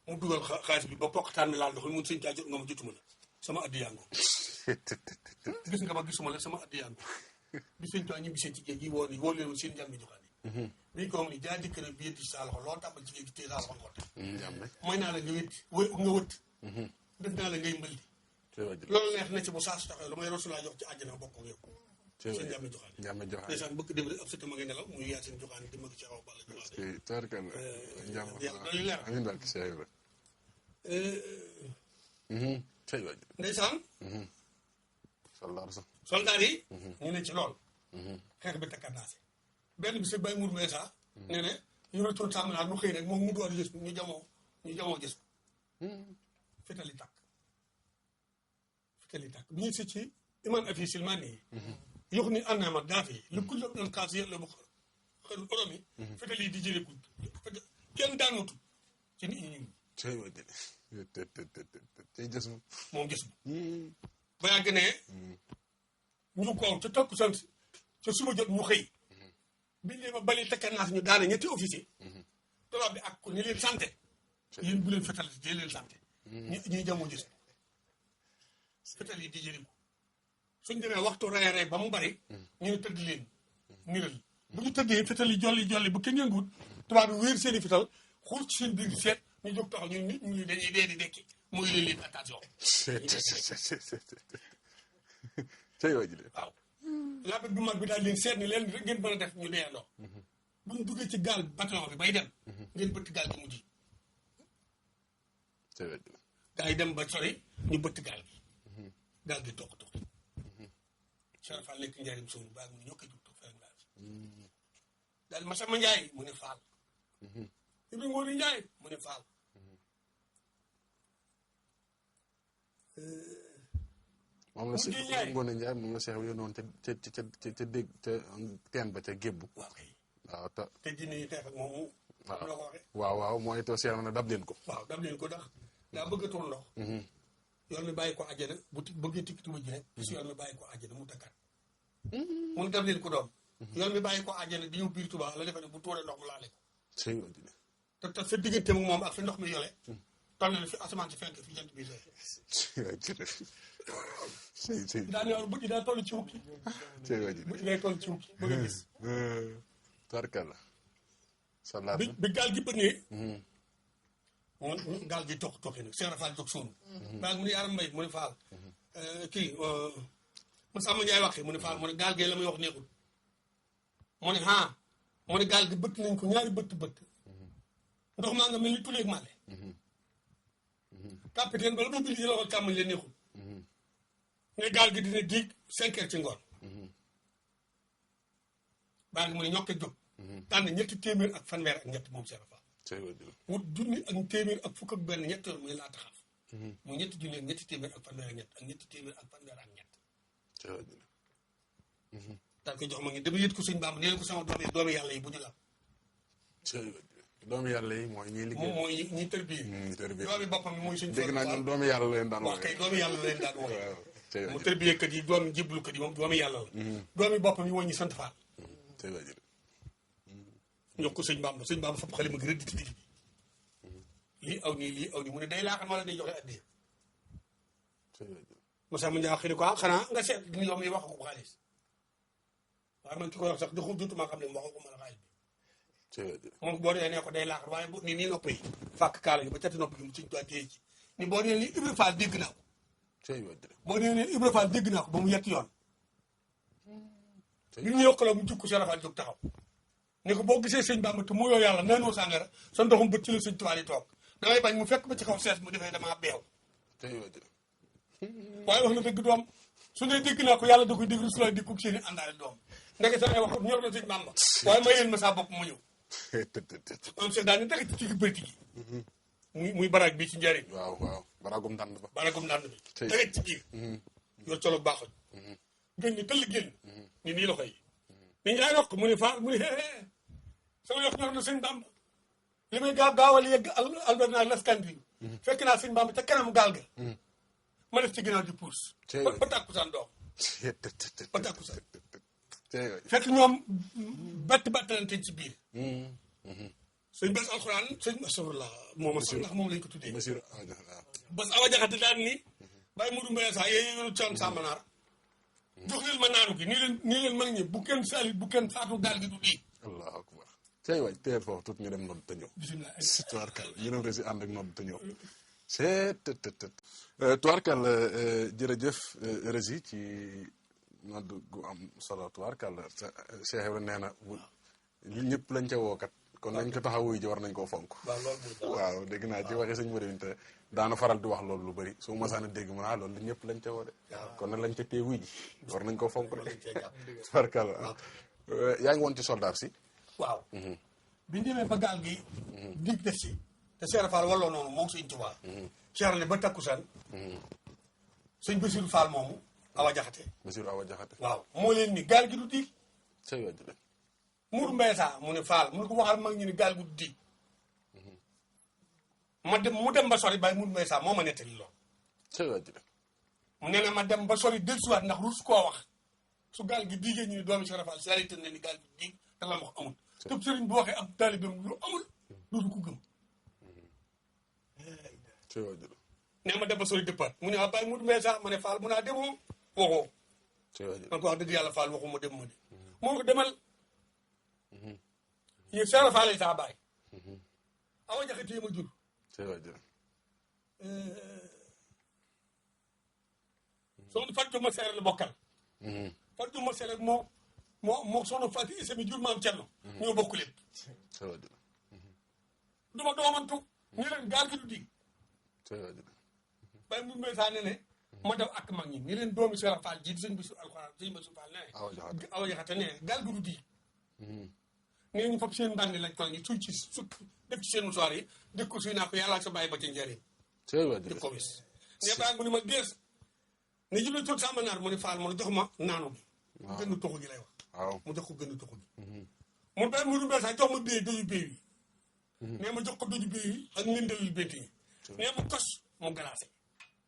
S1: mu dugal xaalis bi ba poqataan mi laal doxul mun sëñ taa jot nga ma jotuma la sama addi yango gis nga ma gisuma la sama addi yango bi sëñ taa ñu bisee ci géej gi woo leen seen njàmbi Joxaane bi ko ni jaa jëkkër bi yëtti sa loxo loo tàmbal ci géej gi téye sa loxo ngoot mooy naa la nga wët def naa la ngay mbëldi loolu neex na ci bu saa su taxee lu may Rasulullah jox ci àjjana bokk ak yow seen njàmbi Joxaane ndeysaan bëgg dem rek ab sëtam a ngi nelaw muy yaa seen Joxaane di mag ci xaw balla Joxaane ndeysaan soldaar yi ñu ne ci lool xeex bi takkarnaase benn bi sëñ Baye Mourou Messa nee ne ñu retoon sàmmanaar mu xëy rek moom mu doon gis ñu jamoo gis fetali tàkk bi ñu si ci iman afi silmani yi yox ni annama daafi li ku lépp doon kaas yëpp la bu xëru orom yi fetal yi di jëlee gudd kenn daanutu ci nit ñi moom gis ba yàgg ne ñu ko ca takku sant ca suba jot ñu xëy biñ leen ma bali takkarnaas ñu daane ñetti officier tubaab bi ak ko ni leen santé yéen bu leen fetal di leen santé ñuy jamoo gis fetal yi di jëlee suñ demee waxtu rey ba mu bari ñu ne tëdd leen niral bu ñu tëddee fetal yi jolli bu kenn yënguwut tubaab bi wéer seen i fetal xuur ci seen biir di seet ñu jóg taxaw ñu dañuy dee di dekki mooy leen attention waaw labet bu mag bi daal leen seet ni leen rek ngeen mën a def ñu dee ndox bu ñu duggee ci gaal bâtiment bi bay dem ngeen bëtt gaal gi mu ji gaa yi dem ba sori ñu bëtt gaal gi toq Cheikh Fall nekk njëriñ suñu baag mu ñoo koy jug toog feneen daal ma sama Njaay mu ne Fall Ibi Ngoone Njaay mu ne Fall
S2: moom la Cheikh Ngoone Njaay moom la Cheikh bi yónnoon ca dégg ca teen ba ca gébbu waaw
S1: te jinne yi teex ak moom la ko waxee
S2: waaw mooy to Cheikh na dab leen ko
S1: waaw dab leen ko ndax daa bëgg a tuur ndox yoon mi bàyyi ko àjjana bu bëggee tikki tuba ji rek gis yoon mi bàyyi ko àjjana mu takkaat mun def leen ko doom yoon mi bàyyi ko àjjana di ñëw biir Tuubaa la defe ne bu tuuree ndox mu laale ko te sa diggante mu moom ak fi ndox mi yole toll na fi asamaan si fenk fi jant bi daa ne bët yi daa toll ci wukki bët yi day toll ci wukki bëgg a gis
S2: tubaarkalla
S1: bi gaal gi bëggee gaal gi toxi nag Cheikh Rafal jóg suunu baa mu ne Yaram Mbay mu ne Faal kii ma Samba Njaay waxee mu ne Faal mu ne gaal gee la muy wax neexul mu ne mu ne gaal gi bëtt nañ ko ñaari bëtt ndox maa nga mel ni tuleeg male capitaine bala doo bind ci loxo càmmoñ leen neexul ne gaal gi dina diig 5 heures ci ngoon baa ngi mu ne ñokke jóg tànn ñetti téeméer ak fanweer ak ñett moom Cheikh Rafal wut junni ak téeméer ak fukk ak benn ñett yoon muy laa taxaaf mu ñetti junni ak ñetti téeméer ak fanweer ak ñett ak ñetti téeméer ak fanweer ak ñett daal koy jox ma ngi dama yët ko sëñ Bamba nee ko sama doomi yàlla yi bu ñu la
S2: doomi yàlla yi mooy ñiy liggéey
S1: moom mooy ñi tërbiye doomi boppam mooy suñ
S2: dégg naa ñoom doomi yàlla leen daan
S1: wax kay doomi yàlla leen daan wooye mu tërbiye kat yi doomi jéblukat yi moom doomi yàlla la doomi boppam yi mooy ñi sant Faal ñoo ko sëñ Bamba fop xale ma gi rëdd ci digg bi lii aw nii mu ne day laaxan wala day joxe addiya Moussa mu Ndiaye xëy na quoi xanaa nga seet li yow mi wax ko xaalis waaye man ki ko wax sax jotuma xam ne mu wax ko mën a xaalis bi moom boo nee ko day laaxan waaye nii nopp yi fàkk kaala gi ba cati nopp gi mu suñ tuwi téye ci ni boo nee ni Ibra Fall dégg naa ko ba mu yett yoon bi mu yokkaloo mu jukku Cheikh Rafal jóg taxaw ni ko boo gisee sëñ Bamba te mu yoo yàlla naanoo sàngara sa ndoxum bët ci la sëñ Tuubaa di toog damay bañ mu fekk ba ci kaw sees mu defee damaa beew waaye wax na dëgg doom su dee dégg naa ko yàlla da koy dégg su lay dégg seen i àndaale doom ndeke sa ay wax ñor na sëñ Bamba waaye may leen ma saa bopp mu ñëw am seen daal ni teg ci ci bëyti gi muy baraag bi ci njëriñ
S2: waaw baragum ndànd bi
S1: tege ci biir yor colo baaxoñ gën ni tëll génn ni nii loxo yi ni njaay yokk mu ne Faal mu ne sama yokk ñor na sëñ Bamba li may gaawal yegg Albert naa Lascandie fekk naa sëñ Bamba ca kanam gaal ga ma def ci ginnaaw di puus ba tàkkusaan doom ba tàkkusaan fekk ñoom battalante ci biir sëñ Bas alxuraan sëñ Masarullah moom sax ndax moom lañ ko tuddee Bas Awa Jaxate daan ni bàyyi Mudu Mbay sax yéen yoonu coon sàmmanaar jox leen ma naanu gi nii leen mag ñi bu kenn salit bu kenn faatu gaal gi du dii
S2: allahu akbar cey waay teel foofu tuut ñu dem nodd te ñëw
S1: bisimilah
S2: tubaarkal ñu dem resi ànd ak nodd te ñëw tubaarkal jërëjëf Rési ci nodd gu am solo tubaarkal Cheikh Ibrahima nee na ñëpp lañ ca wookat kon nañ ko taxawuy ji war nañ koo fonk waaw dégg naa ci waxee sëñ Modou te daana faral di wax loolu lu bëri su masaan a dégg mu naa loolu ñëpp lañ ca woo de kon nag lañ ca tee wuy ji war nañ koo fonk de tubaarkal yaa ngi woon ci soldaar si
S1: waaw bi ñu demee ba gaal gi dig def si te Cheikh Fall walloo noonu moom sëñ Tuubaa Cheikh ne ba takkusaan sëñ Basiru Fall moomu Awa Jaxate waaw moo leen ni gaal gi du diig Mourou Mbaye saa mu ne Fall mu ne ko waxal mag ñu ni gaal gi du diig mu dem ba sori bàyyi Mourou Mbaye saa moo ma nettali loolu mu ne na ma dem ba sori dellusiwaat ndax rus koo wax su gaal gi diigee ñu ni doomi Cheikh Fall si yàlla itam ne ni gaal gi du diig te la ma wax amul te sëriñ bu waxee ab taalibeem lu amul dootu ko gëm nee ma dem ba sori dëppaat mu ne waa bàyyi Mourou Mbaye saa ma ne Fall mu naa demoo waxoo man ko wax dëgg yàlla Fall waxuma dem ma de moo ko demal yéen Cheikh Fall lay saa bàyyi Awa Jaxate ma jur soxna Fatou ma seere la bokkal Fatou ma seere moo soxna Fatou Issa mi jur maam Cerno ñoo bokk lépp duma doomantu ñu leen gaal gi du dig bàyyi mu may saa ne ne ma def ak mag ñi ni leen doomi Cheikh Fall ji di sëñ Bassirou alxuraan sëñ Bassirou Fall ne Awa Jaxate ne gaal gi du dig nee ñu fab seen ndànk lañ ko ñu suy ci sukk def ci seen musoir yi dëkk ko suy naa ko yàlla ak sa bàyyi ba ci njëriñ di ko wis ne baa mu ni ma gees ne jublu toog sama naar mu ni Fall mu ne jox ma naanu gi gën toxu gi lay wax mu jox ko gën toxu gi mu bàyyi mu du sax jox ma béy doju béy yi nee ma jox ko doju béy yi ak ngëndalul bént yi nee ma kos mu glacé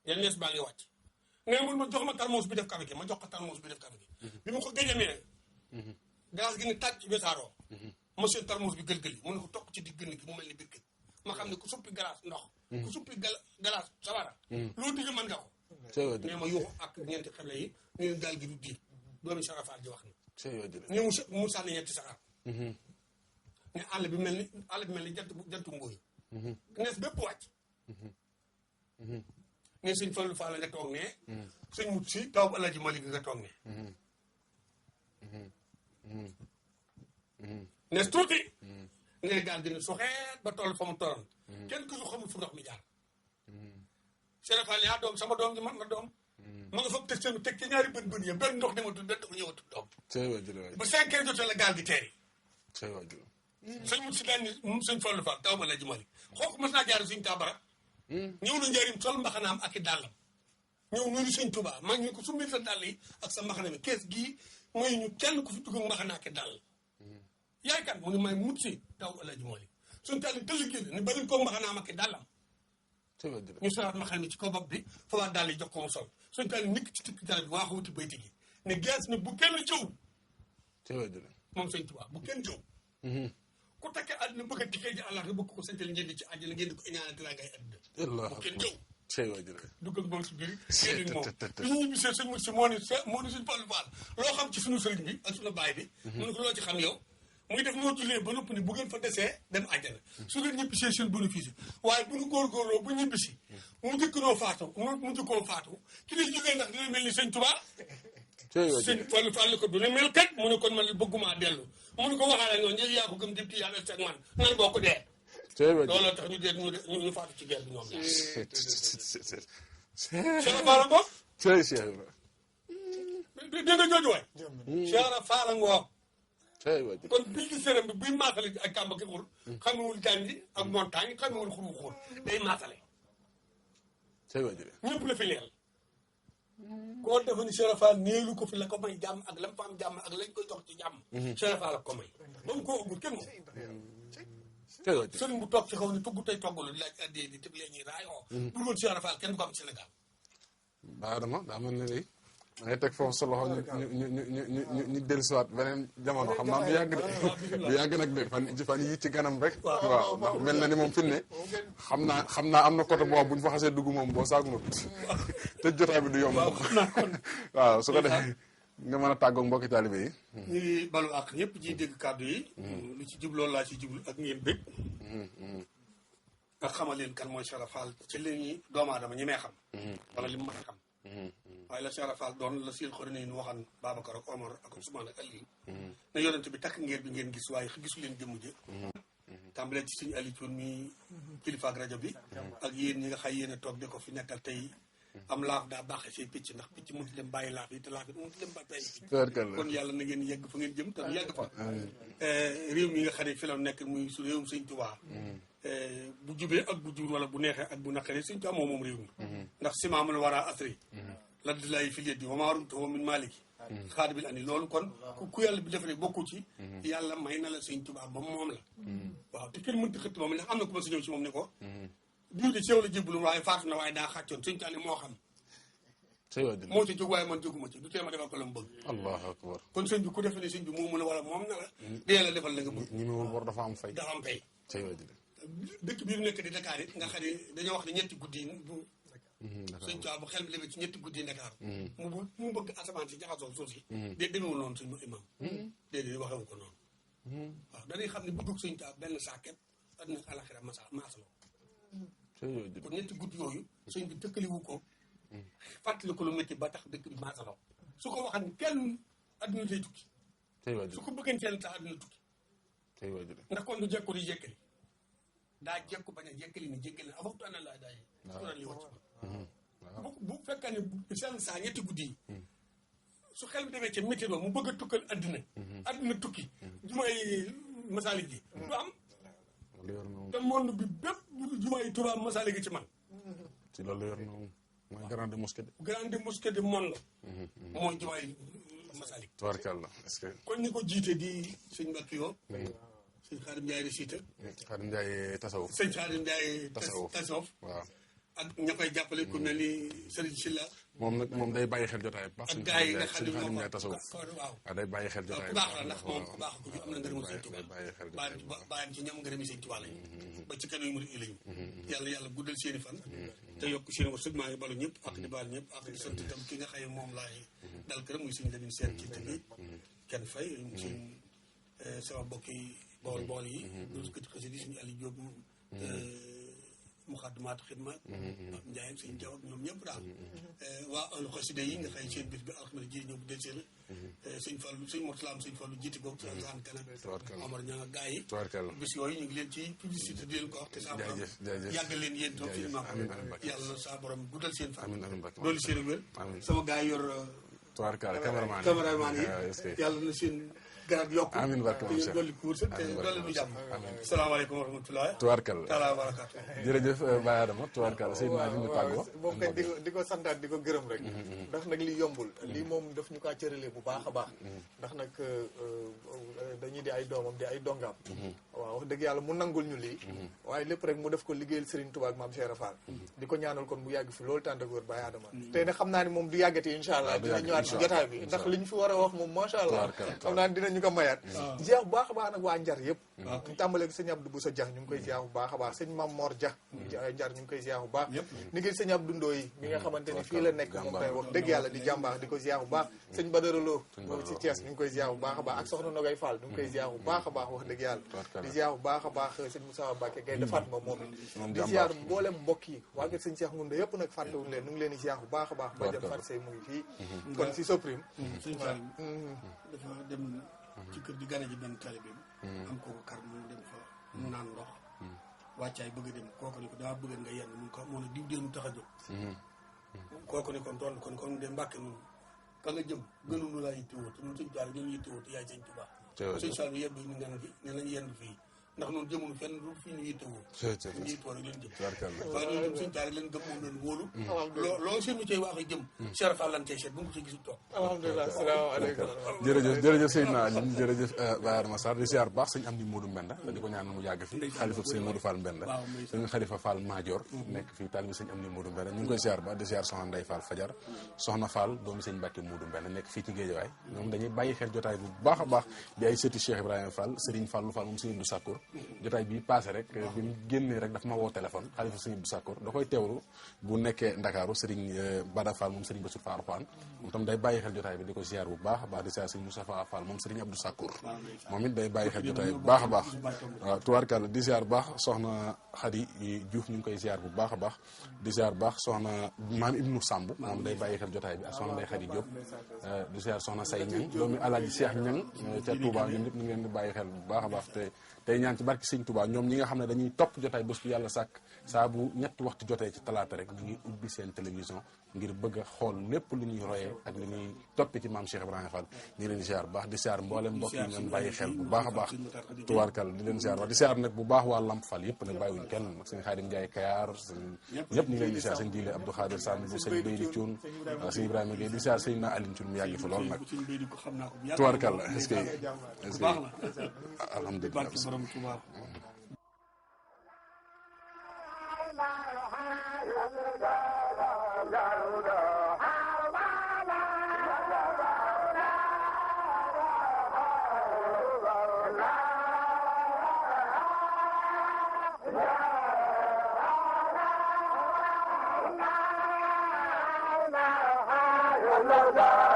S1: yan nees baa ngi wàcc nga mun ma jox ma tarmuus bi def café gi ma jox ko tarmuus bi def café gi bi ma ko gëjamee glace gi ni tàcc wesaaroo monsieur tarmuus bi gël-gël yi mun na ko toq ci digg gi mu mel ni biir ma xam ne ku suppi glace ndox ku suppi glace sawara loo digg mën nga ko nee ma yuuxu ak ñeenti xale yi ñu ne gaal gi du diir doomi Sarafaal ji wax na ñu mu sànni ñetti saxaar ne àll bi mel ni jantu mbooyu nees bépp wàcc ne sëñ Fallu Faal nga toog ne sëñ mut si taw bu Alaaji Malik nga toog ne nees tuuti ne gaal gi ne suxeet ba toll fa mu tolloon kenn ku su xamul fu ndox mi jaar Sarafaal ne doom sama doom ji mat na doom ma nga fab teg ci ñaari bën ya benn ndox dematul benn ndox ñëwatul doom ba 5 heures jotee la gaal gi teeri sëñ mut si daan ni sëñ Fallu Faal taw ba Alaaji Malik xooku mas naa jaar suñ Kaabara ñëw na njëriñ sol mbaxanaam ak i dàllam ñëw nuyu sëñ Tuubaa maa ngi ko sumbil sa dàll yi ak sa mbaxana mi kees gii mooy ñu kenn ku fi dugg mbaxana ak i dàll yaay kan mu ne may mut si taw Alaaji Malik suñ tàlli tëll génn ni bari ko mbaxanaam ak i dàllam ñu solaat mbaxana mi ci kaw bopp bi fa waa dàll yi jox ko mu sol suñ tàlli nikk ci tikk dàll bi waa xuuti bayti gi ne gees ni bu kenn jëw moom sëñ Tuubaa bu kenn jëw ku takkee àdduna bëgg a dikkee ji àlla nga bëgg ko santal ngeen di ci àjjana ngeen di ko ñaanal tira ngay àdduna bu kenn jëw dugg ak moom si biir génn moom bi ñu ñibbisee sëñ mut si moo ni suñ Fallu Faal loo xam ci suñu sëriñ bi ak suñu baay bi mu ne ko loo ci xam yow muy def noo jullee ba noppi ni bu ngeen fa desee dem àjjana su ngeen ñibbisee seen bénéfice waaye bu ñu góorgóorloo bu ñibbisi mu njëkkanoo faatu mu njëkkoon faatu ki lay jullee ndax dina mel ni sëñ Tuubaa sëñ Fallu Faal ko du ne mel kat mu ne kon man bëgguma dellu mu ne ko waxaale noonu ñëw yaa ko gëm dipti yàlla seeg man nan boo ko dee looloo tax ñu dee ñu faatu ci guerre bi ñoom la Cheikh Faala Ngoo dégg nga jooju waay Cheikh Faala Ngoo kon bii gi sërëm bi buy maasale ak kàmba ki xul xamewul jàngi ak montagne xamewul xuru xul day maasale ñëpp la fi leel koo defe ni Cheikh Fall néelu ko fi la ko may jàmm ak lam fa am jàmm ak lañ koy jox ci jàmm Cheikh Fall ak ko may ba mu koo ëggul kenn moom sëriñ bu toog ci xaw ni tugg tey toggalu di laaj addee di tëb lee ñuy raayoo bu woon Cheikh Fall kenn du ko am Sénégal
S2: baa dama daa mel ne day da ngay teg foofu sa loxo ñu dellusiwaat beneen jamono xam naa du yàgg nag de fan yi ci kanam rek waaw ndax mel na ni moom fi ne xam naa am na côté boobu bu ñu fa xasee dugg moom boo saagunut te jotaay bi du yomb waaw su ko defee nga mën a tàggoog mbokki taalibe yi
S1: ñu ngi balu ak ñëpp ci dégg kàddu yi lu ci jub loolu laa ci jublu ak ngeen bëgg ak xamal leen kan mooy Cheikh Fall ci li ñuy doomu aadama ñi may xam wala li mu mën a xam waaye la Cheikh Fall doon la sil xori nañu waxan Babacar ak Omar ak Ousmane ak Aliou ne yonent bi takk ngeen bi ngeen gis waaye gisu leen jëmm ji tàmbalee ci suñu Aliou Thioune mi kilifa ak rajo bi ak yéen ñi nga xay yéen a toog di ko fi nekkal tey am laaf daa baaxee say picc ndax picc mënut dem bàyyi laaf yi te laaf yi mënut dem bàyyi picc kon yàlla na ngeen yegg fa ngeen jëm te yegg fa réew mi nga xam ne fi la nekk muy su réewum Sëñ Tuubaa bu jubee ak bu jur wala bu neexee ak bu naqaree Sëñ Tuubaa moom réew mi ndax simaamul wara asri la di lay fi liet bi wamaarum min maaliki xaadibil ani loolu kon ku yàlla bi defaree bokku ci yàlla may na la Sëñ Tuubaa ba moom la waaw te kenn mënta xëtt moom ndax am na ku ma si ñëw ci moom ne ko diw de sew la jébbalu waaye faatu na waaye daa xàccoon Sëñ Tuubaa moo xam moo ci jóg waaye man jóguma ci du tee ma defal ko la mu bëgg
S2: allahu akbar
S1: kon sëñ bi ku defe ne sëñ bi moo mën a wala moom na la dee la defal la nga bëgg
S2: ñi mu war dafa am fay
S1: dafa am fay dëkk bii nekk di Dakar it nga xam ne dañoo wax ne ñetti guddi yi bu Sëñ Tuubaa bu xel mi demee ci ñetti guddi yi Dakar mu bëgg asamaan si jaxasoo suuf si dee demeewul noonu suñu imam déedéet waxewu ko noonu waaw dañuy xam ne bëggug Sëñ Tuubaa benn saaket àddina ak alaxira maasaloo kon ñetti guddi yooyu sëñ bi dëkkaliwu ko fàttali ko lu métti ba tax dëkk bi maasaloo su ko waxan kenn àdduna day tukki su ko bëggeen seen tax àdduna tukki ndax kon du jekku di jekkali daa jekku bañ a jekkali ni jekkali ne avoctu ana laa daay suran li wacc bu fekkee ne seen saa ñetti guddi yi su xel bi demee ca métti ba mu bëgg a tukkal àdduna tukki jumaay masaalik ji du am te monde bi bépp jumaay Tuubaa masaalik gi ci man
S2: ci loolu yor na mooy grande mosquée
S1: de monde mooy jumaay masaalik
S2: tubaarkàlla est-ce que
S1: kon ñi ko jiite di sëñ Mbàkke yoo sëñ Xaadim Njaay Resiita
S2: Xaadim Njaay tasawuf
S1: sëñ Xaadim Njaay tasawuf
S2: waaw
S1: ak ña koy jàppale ku mel ni Serigne Sylla
S2: moom day bàyyi xel jotaay bu baax.
S1: ak gars yi nga xam ne moom
S2: waaw day bàyyi xel jotaay
S1: bu baax la ndax moom ku baax ko am na ngërëmu Sëñ Tuubaa bàyyam ci ñam ngërëmi Sëñ Tuubaa lañu ba ci kanam mu lañu yàlla guddal seeni fan te yokk seeni wërsëg maa ngi balu ñëpp ak di baal ñëpp ak di sant itam ki nga xëy moom laay dal këram muy Sëñ Lamin Seen ci tëgg kenn fay suñ sama bokki bool yi du ko ci xasida suñu Aliou Diop Muxaddamaat Xidma ak Njaay sëñ Jaw ak ñoom ñëpp daal waa ahlu xasida yi nga xëy seen bis bi alxames ji ñëw bu del seen sëñ Fallu sëñ Mortalaam sëñ Fallu jiiti ko ci alsaan kanam Omar ña nga gaa yi bis yooyu ñu ngi leen ci publicité di leen ko wax te saa borom yàggal leen yéen toog fi maam yàlla na saa borom guddal seen fan doolu seen wér sama gaa yi yor cameraman yi yàlla na seen garab yokk
S2: amiin barke
S1: te dolli ko wërsëg te dolli nu jàmm salaamaaleykum wa rahmatulah
S2: tubaarkal
S1: taala wa barakaatu
S2: jërëjëf Baye Adama tubaarkal Seydina li ñu tàggoo
S3: moom kay di ko santaat di ko gërëm rek ndax nag li yombul lii moom daf ñu kaa cëralee bu baax a baax ndax nag dañuy di ay doomam di ay dongaam waaw wax dëgg yàlla mu nangul ñu lii waaye lépp rek mu def ko liggéeyal Serigne Touba ak Maam Cheikh Rafal di ko ñaanal kon mu yàgg fi loolu tànn ak wér Baye Adama tey nag xam naa ni moom du yàggati incha allah dina ñëwaat ci jotaay bi ndax li ñu fi war a wax moom macha allah xam naa ni ñu ko mayaat ziar bu baax a baax nag waa Njar yëpp ñu tàmbalee ko sëñ Abdou Boussa Dia ñu ngi koy ziar bu baax a baax sëñ Mam Mor Dia Njar ñu ngi koy ziar bu baax ni ngi sëñ Abdou Ndoye mi nga xamante ni fii la nekk moom koy wax dëgg yàlla di jàmbaax di ko ziar bu baax sëñ Badara Lo moom ci Thiès ñu ngi koy ziar bu baax a baax ak soxna Nogay Fall ñu ngi koy ziar bu baax a baax wax dëgg yàlla di ziar bu baax a baax sëñ Moussa Mbacke Gaye defaat ma moom it di ziar mboolem mbokk yi waa kër sëñ Cheikh Ngounda yëpp nag fàttewuñu leen ñu ngi leen di ziar bu baax a baax ba jëm fat say mu ngi fii kon si Soprim
S1: dafa dem ci kër di gane ji benn talibé bi am kooku kar mu dem fa mu naan ndox wàccaay bëgg a dem kooku ni ko dama bëgg nga yenn mun ko moo ne diw dee mu tax a jóg kooku ni kon toll kon de Mbàkke nun ka nga jëm gënunu laa yittewoo te nun sëñ Tuubaa ñun yittewoo te yaay sëñ Tuubaa sëñ Saliou yebbi ñu ngan fi ne nañ yenn fii ndax noonu jëmunu fenn lu fii ñu yittewoo ñu yittewoo rek leen jëm waaye loolu dem sëñ Tuubaa leen gëm moom leen wóolu loolu seen mi cay wax jëm Cheikh Fall lan cay seet bu mu ko ci gisul toog
S3: alhamdulilah salaamaaleykum
S2: jërëjëf Seydina Alioune jërëjëf Baye Adama Sarr di siyaar baax sëñ Amdi Modou Mbenda di ko ñaan mu yàgg fi xalifa sëñ Modou Fall Mbenda sëñ Xalifa Fall Madior nekk fii taalibe sëñ Amdi Modou Mbenda ñu ngi koy siyaar baax di siyaar soxna Ndey Fall Fajar soxna Fall doomu sëñ Mbàkke Modou Mbenda nekk fii ci Géejawaay ñoom dañuy bàyyi xel jotaay bu baax a baax di ay sëti Cheikh Ibrahima Fall Serigne Fallou Fall moom sëñ Abdou Sakkour jotaay bi passé rek bi mu génnee rek daf ma woo téléphone xalifa sëñ Abdou Sakkour da koy teewlu bu nekkee Ndakaaru Serigne Bada Fall moom Serigne Bassirou Fall Alxuraan moom tam day bàyyi xel jotaay bi di ko ziar bu baax a baax di ziar sëñ Moustapha Fall moom Serigne Abdou Sakkour moom it day bàyyi xel jotaay bu baax a baax waaw tubaarkàlla di ziar bu baax soxna Khady Diouf ñu ngi koy ziar bu baax a baax di ziar bu baax soxna maam Ibnu Samb moom day bàyyi xel jotaay bi ak soxna Ndey Khady Diop di ziar soxna Say Ñang doomu Alaaji Cheikh Ñang ca Touba ñun ñëpp ñu ngi leen di bàyyi xel bu baax a baax te tey ñaan ci barki sëñ Touba ñoom ñi nga xam ne dañuy topp jotaay bés bu yàlla sàkk saa bu ñetti waxtu jotee ci talaata rek ñu ngi ubbi seen télévision ngir bëgg a xool lépp lu ñuy royee ak lu ñuy toppee ci maam Cheikh Ibrahima Fall ñu leen di ziar bu baax di ziar mboolem mbokk yi ñoom bàyyi xel bu baax a baax tubaarkal di leen ziar wax di ziar nag bu baax waa Lamp Fall yëpp nag bàyyiwuñ kenn nag sëñ Xaadim Njaay Kayaar ñëpp ñu ngi leen di ziar sëñ Diile Abdou Khadir Samb bu sëñ Baydi Cuun sëñ Ibrahima Gueye di ziar sëñ na Aline Cuun mu yàgg fi lool nag tubaarkal est-ce que alhamdulilah
S5: Allah